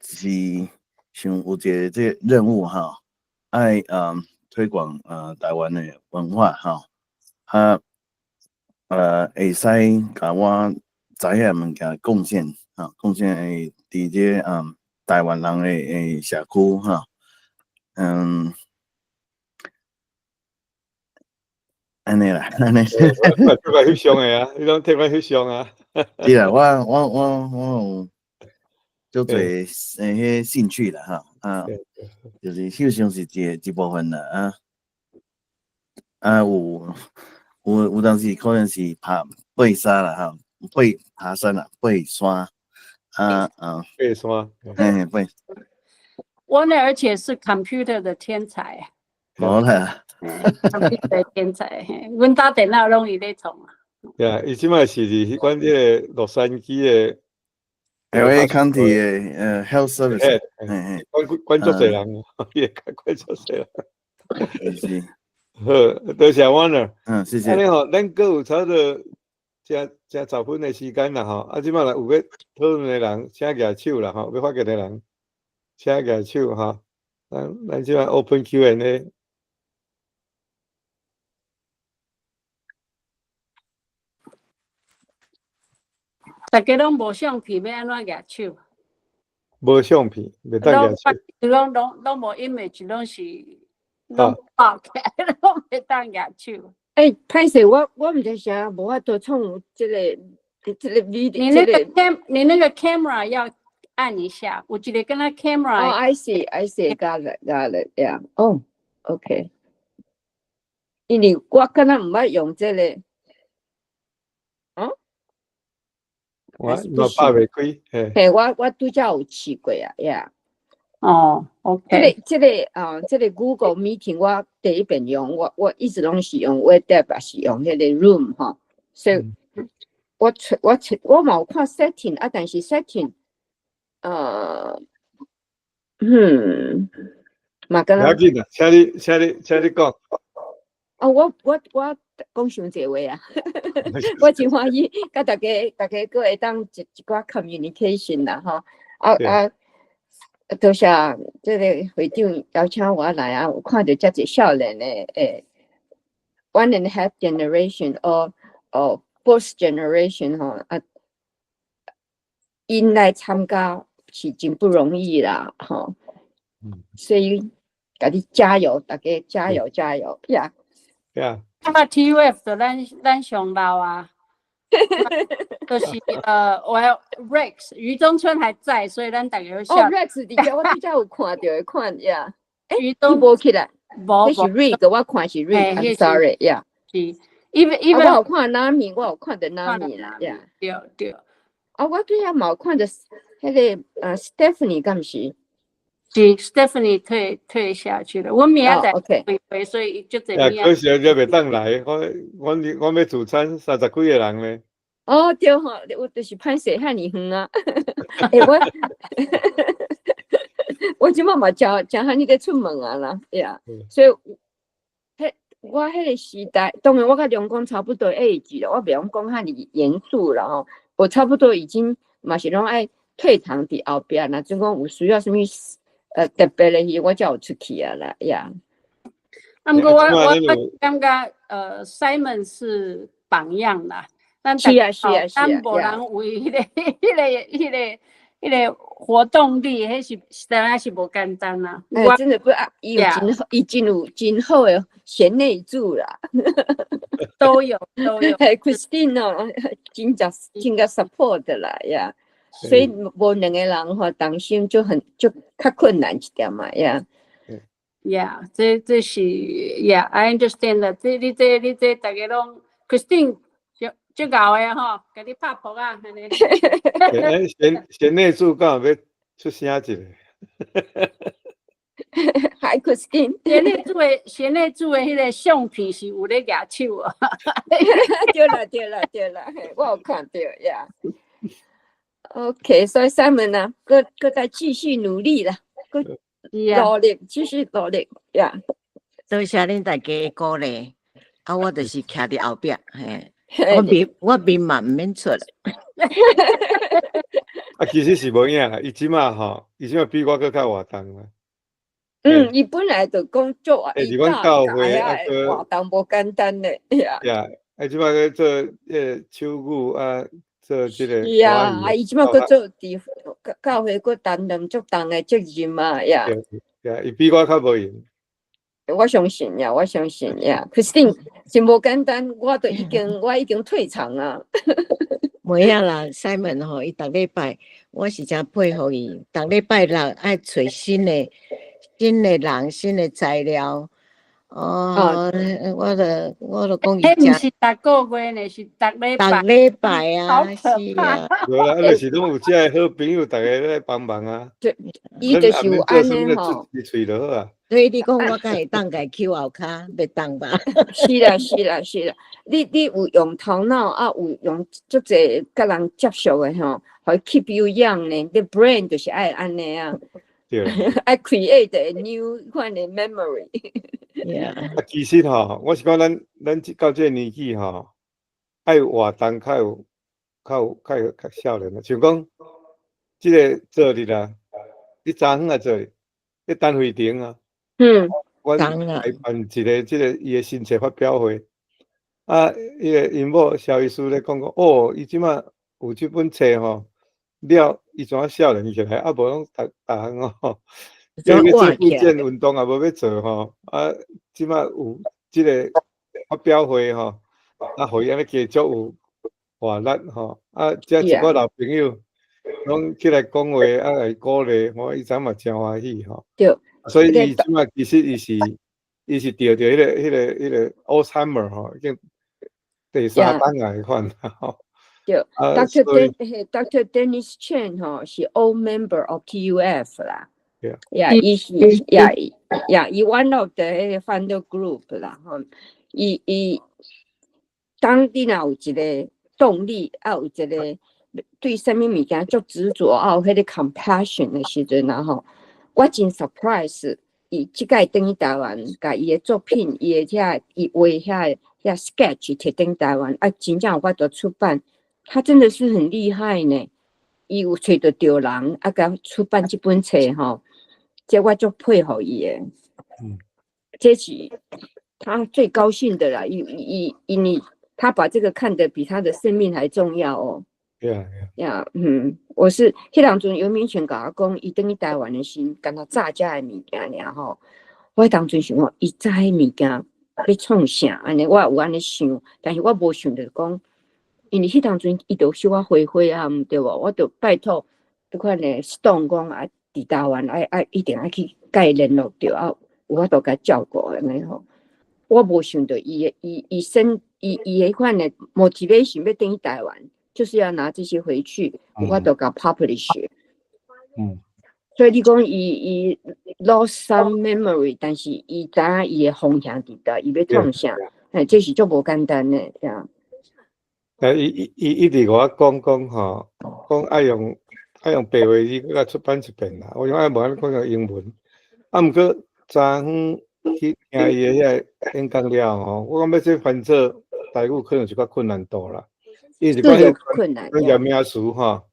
是想有一个這個任務哈，愛推廣台灣的文化哈，啊，會使共我知影的物件貢獻，哈，貢獻會佇這個台灣人的社區哈，按呢啦，按呢。摕來翕相的啊，你攏摕來翕相啊？是啦，我有足濟彼興趣啦，哈，啊，就是翕相是一部分啦，啊，啊有當時可能是爬山啦，哈，爬山啦，爬山，啊啊，爬山，嘿，爬。我呢，而且是 computer 的天才。無啦。 computer 的天才，阮兜電腦攏伊咧創啊。對啊，伊這擺是佇阮這個洛杉磯的 LA County 的Health Service，嘿嘿，管足濟人，伊會管足濟人。是。好，多謝我呢。嗯，謝謝。按呢吼，咱閣有差不多成10分的時間啦吼。啊，這擺若有欲討論的人，請舉手啦吼。欲發言的人，請舉手哈。咱這擺 Open Q&A。大家攏無相片，欲按怎舉手？無相片，袂當舉手。攏無 image，攏是攏爆起來，攏袂當舉手。欸，歹勢，我毋知啥，無法度創這個 video。你那個 camera 要按一下，有一個敢若 camera。哦，I see, I see, got it, got it, yeah. 哦，OK。因為我敢若毋捌用這個。哦？我拍袂開，嘿。嘿，我拄才有試過啊，yeah。哦，OK。這個 Google Meeting 我第一遍用，我一直攏是用 WhatsApp，是用彼個 Zoom 吼，所以我嘛有看 setting 啊，但是 setting，嘛敢若。無要緊啦，請你講。啊，我講傷濟話啊，我真歡喜，佮大家閣會當一寡 communication 啦，吼，啊啊，多謝這個會長邀請我來啊，有看著遮濟少年的one and a half generation or fourth generation 吼啊，𪜶來參加是真不容易啦，吼，所以共你加油，大家加油加油，呀。 Yeah。啊，TUF 就咱上老啊，就是我 Rex 余中春還在，所以咱大家哦，Rex 佇遮，我拄才有看著，看呀。欸，余中無起來，無，彼是 Rick，我看是 Rick，I'm sorry，yeah。是，even 我有看 Nami，我有看著 Nami 啦，yeah。對對。啊，我拄才嘛有看著彼個Stephanie 敢毋是？是 Stephanie 退下去了，我明仔載開會，所以就這樣。可惜你袂當來，我欲聚餐30幾個人咧。哦，對吼，我就是歹勢遐爾遠啊。欸，我這擺嘛誠誠罕爾咧出門啊啦，呀，所以，彼我彼個時代，當然我佮梁公差不多 age 了，我袂用講遐爾嚴肅啦吼，我差不多已經嘛是攏愛退堂佇後壁，若準講有需要啥物特別的時，我才有出去啊啦，呀。啊，毋過我感覺Simon 是榜樣啦。咱是啊是啊是啊。咱無人為彼個彼個彼個彼個活動力，彼是實在是無簡單啦。哎，真的不啊，伊有真伊真有真好的賢內助啦，都有都有。嘿，Christine 哦，真正真共 support 啦呀，所以無兩個人吼，同心就很就較困難一點嘛呀。 Yeah，這這是 Yeah，I understand 啦。這你這你這逐家攏 Christine 足足𠢕的吼，共你拍噗仔按呢。賢賢內助敢有欲出聲一下？ Hi Christine，賢內助的賢內助的彼個相片是有咧舉手啊。對啦對啦對啦，我有看著呀。OK，所以 Simon 啊，閣閣再繼續努力啦，閣努力，繼續努力呀。多謝恁大家的鼓勵，啊，我就是徛佇後壁，嘿，我面我面嘛毋免出。啊，其實是無影啦，伊這馬吼，伊這馬比我閣較活動啦。嗯，伊本來就講做啊，欸，佇阮教會啊，活動無簡單咧，呀。呀，啊，這馬閣做彼個手語啊，做這個。是啊，啊，伊這馬閣做佇教會閣擔任足重的責任嘛，呀。對，伊比我較無閒。我相信呀，我相信呀。Christine 真無簡單，我都已經我已經退場啊。袂啊啦，Simon 吼，伊逐禮拜我是誠佩服伊，逐禮拜六愛揣新的新的人、新的材料。哦，我就我就講伊彼毋是逐個月呢，是逐禮拜。逐禮拜啊，是啊。無啦，就是攏有遮个好朋友，逐家來幫忙啊。對，伊就是有按呢吼。一喙就好啊。所以你講我敢會當共抾後跤，袂當吧？是啦，是啦，是啦。你你有用頭腦啊，有用足濟佮人接觸的吼，予 keep you young 呢。你 brain 就是愛按呢啊。對。愛 create a new 款的 memory。啊，其實吼，我是講咱咱到這個年紀吼，愛活動較有較有較有較少年啊。像講這個昨日啊，你昨昏啊昨日，咧陳慧婷啊，阮來辦一個這個伊的新冊發表會，啊，彼個𪜶某蕭醫師咧講講，哦，伊這馬有這本冊吼，了伊怎啊少年起來，啊無攏逐逐項吼。要欲做復健運動也無欲做吼，啊，這馬有這個發表會吼，啊，予伊按呢加足有活力吼，啊，遮一寡老朋友攏起來講話，啊，來鼓勵，我伊知嘛誠歡喜吼。對。所以伊這馬其實伊是伊是著著彼個彼個彼個 Alzheimer 吼，已經第三檔來款吼。對，Dr. Den，Dr. Dennis Chen 吼是 old member of TUF 啦。呀，伊是呀呀，伊 one of the 彼個 founder group 啦吼，伊伊當你若有一個動力，啊有一個對啥物物件足執著，啊有彼個 compassion 的時陣啊吼，我真 surprise，伊這擺轉去台灣，共伊的作品，伊的遐伊畫遐遐 sketch 提轉台灣，啊真正有法度出版，他真的是很厲害呢。伊有揣著對人，啊共出版這本冊吼。這我足佩服伊的，這是他最高興的啦。伊伊因為他把這個看得比他的生命還重要哦。 Yeah，呀，嗯，我是彼當陣游明權共我講，伊轉去台灣的時，敢若炸遮的物件爾吼。我彼當陣想講，伊炸彼物件欲創啥？按呢，我有按呢想，但是我無想著講，因為彼當陣伊就小可灰灰啊，毋對無？我就拜託這款的 Stone 講啊，佇台灣愛愛一定愛去共伊聯絡著啊，有法度共照顧按呢吼。我無想著伊的伊伊身伊伊彼款的 motivation 欲轉去台灣，就是要拿這些回去，有法度共 publish。所以你講伊伊 lost some memory，但是伊知影伊的方向佇佗，伊欲創啥，嘿，這是足無簡單的，呀。啊，伊伊伊一直共我講講吼，講愛用愛用白話字閣出版一遍啦。我講愛無按呢講用英文。啊，毋過昨昏去聽伊的遐個演講了吼，我感覺這翻做台語可能一寡困難度啦。伊是講彼個困難專業名詞吼，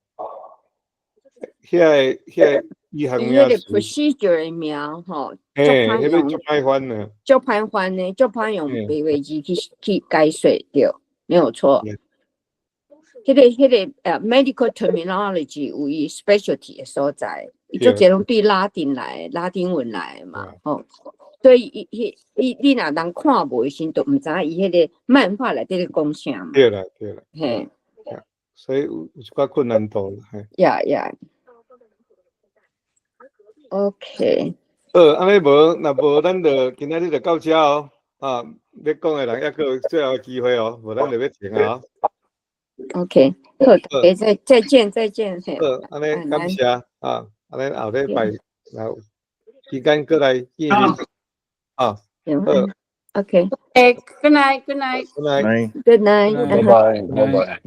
遐個遐個醫學名詞。 procedure 的名吼，嘿，彼個足歹翻的。足歹翻的，足歹用白話字去去解說對，沒有錯。彼个 medical terminology 有伊 specialty 的所在，伊足濟攏對拉丁來，拉丁文來的嘛，吼。所以伊彼伊你若人看無的時，就毋知影伊彼個漫畫內底咧講啥嘛。對啦對啦。嘿。所以有一寡困難度啦。嘿。 Yeah. OK。好，按呢無，若無咱就今仔日就到遮哦。啊，欲講的人猶閣有最後的機會哦，無咱就欲停啊。 OK，好，大家再見再見。好，按呢感謝啊，按呢後禮拜若有時間閣來見面。啊，好。 OK。欸，good night，good night。 Good night。 Good night。拜拜，拜拜。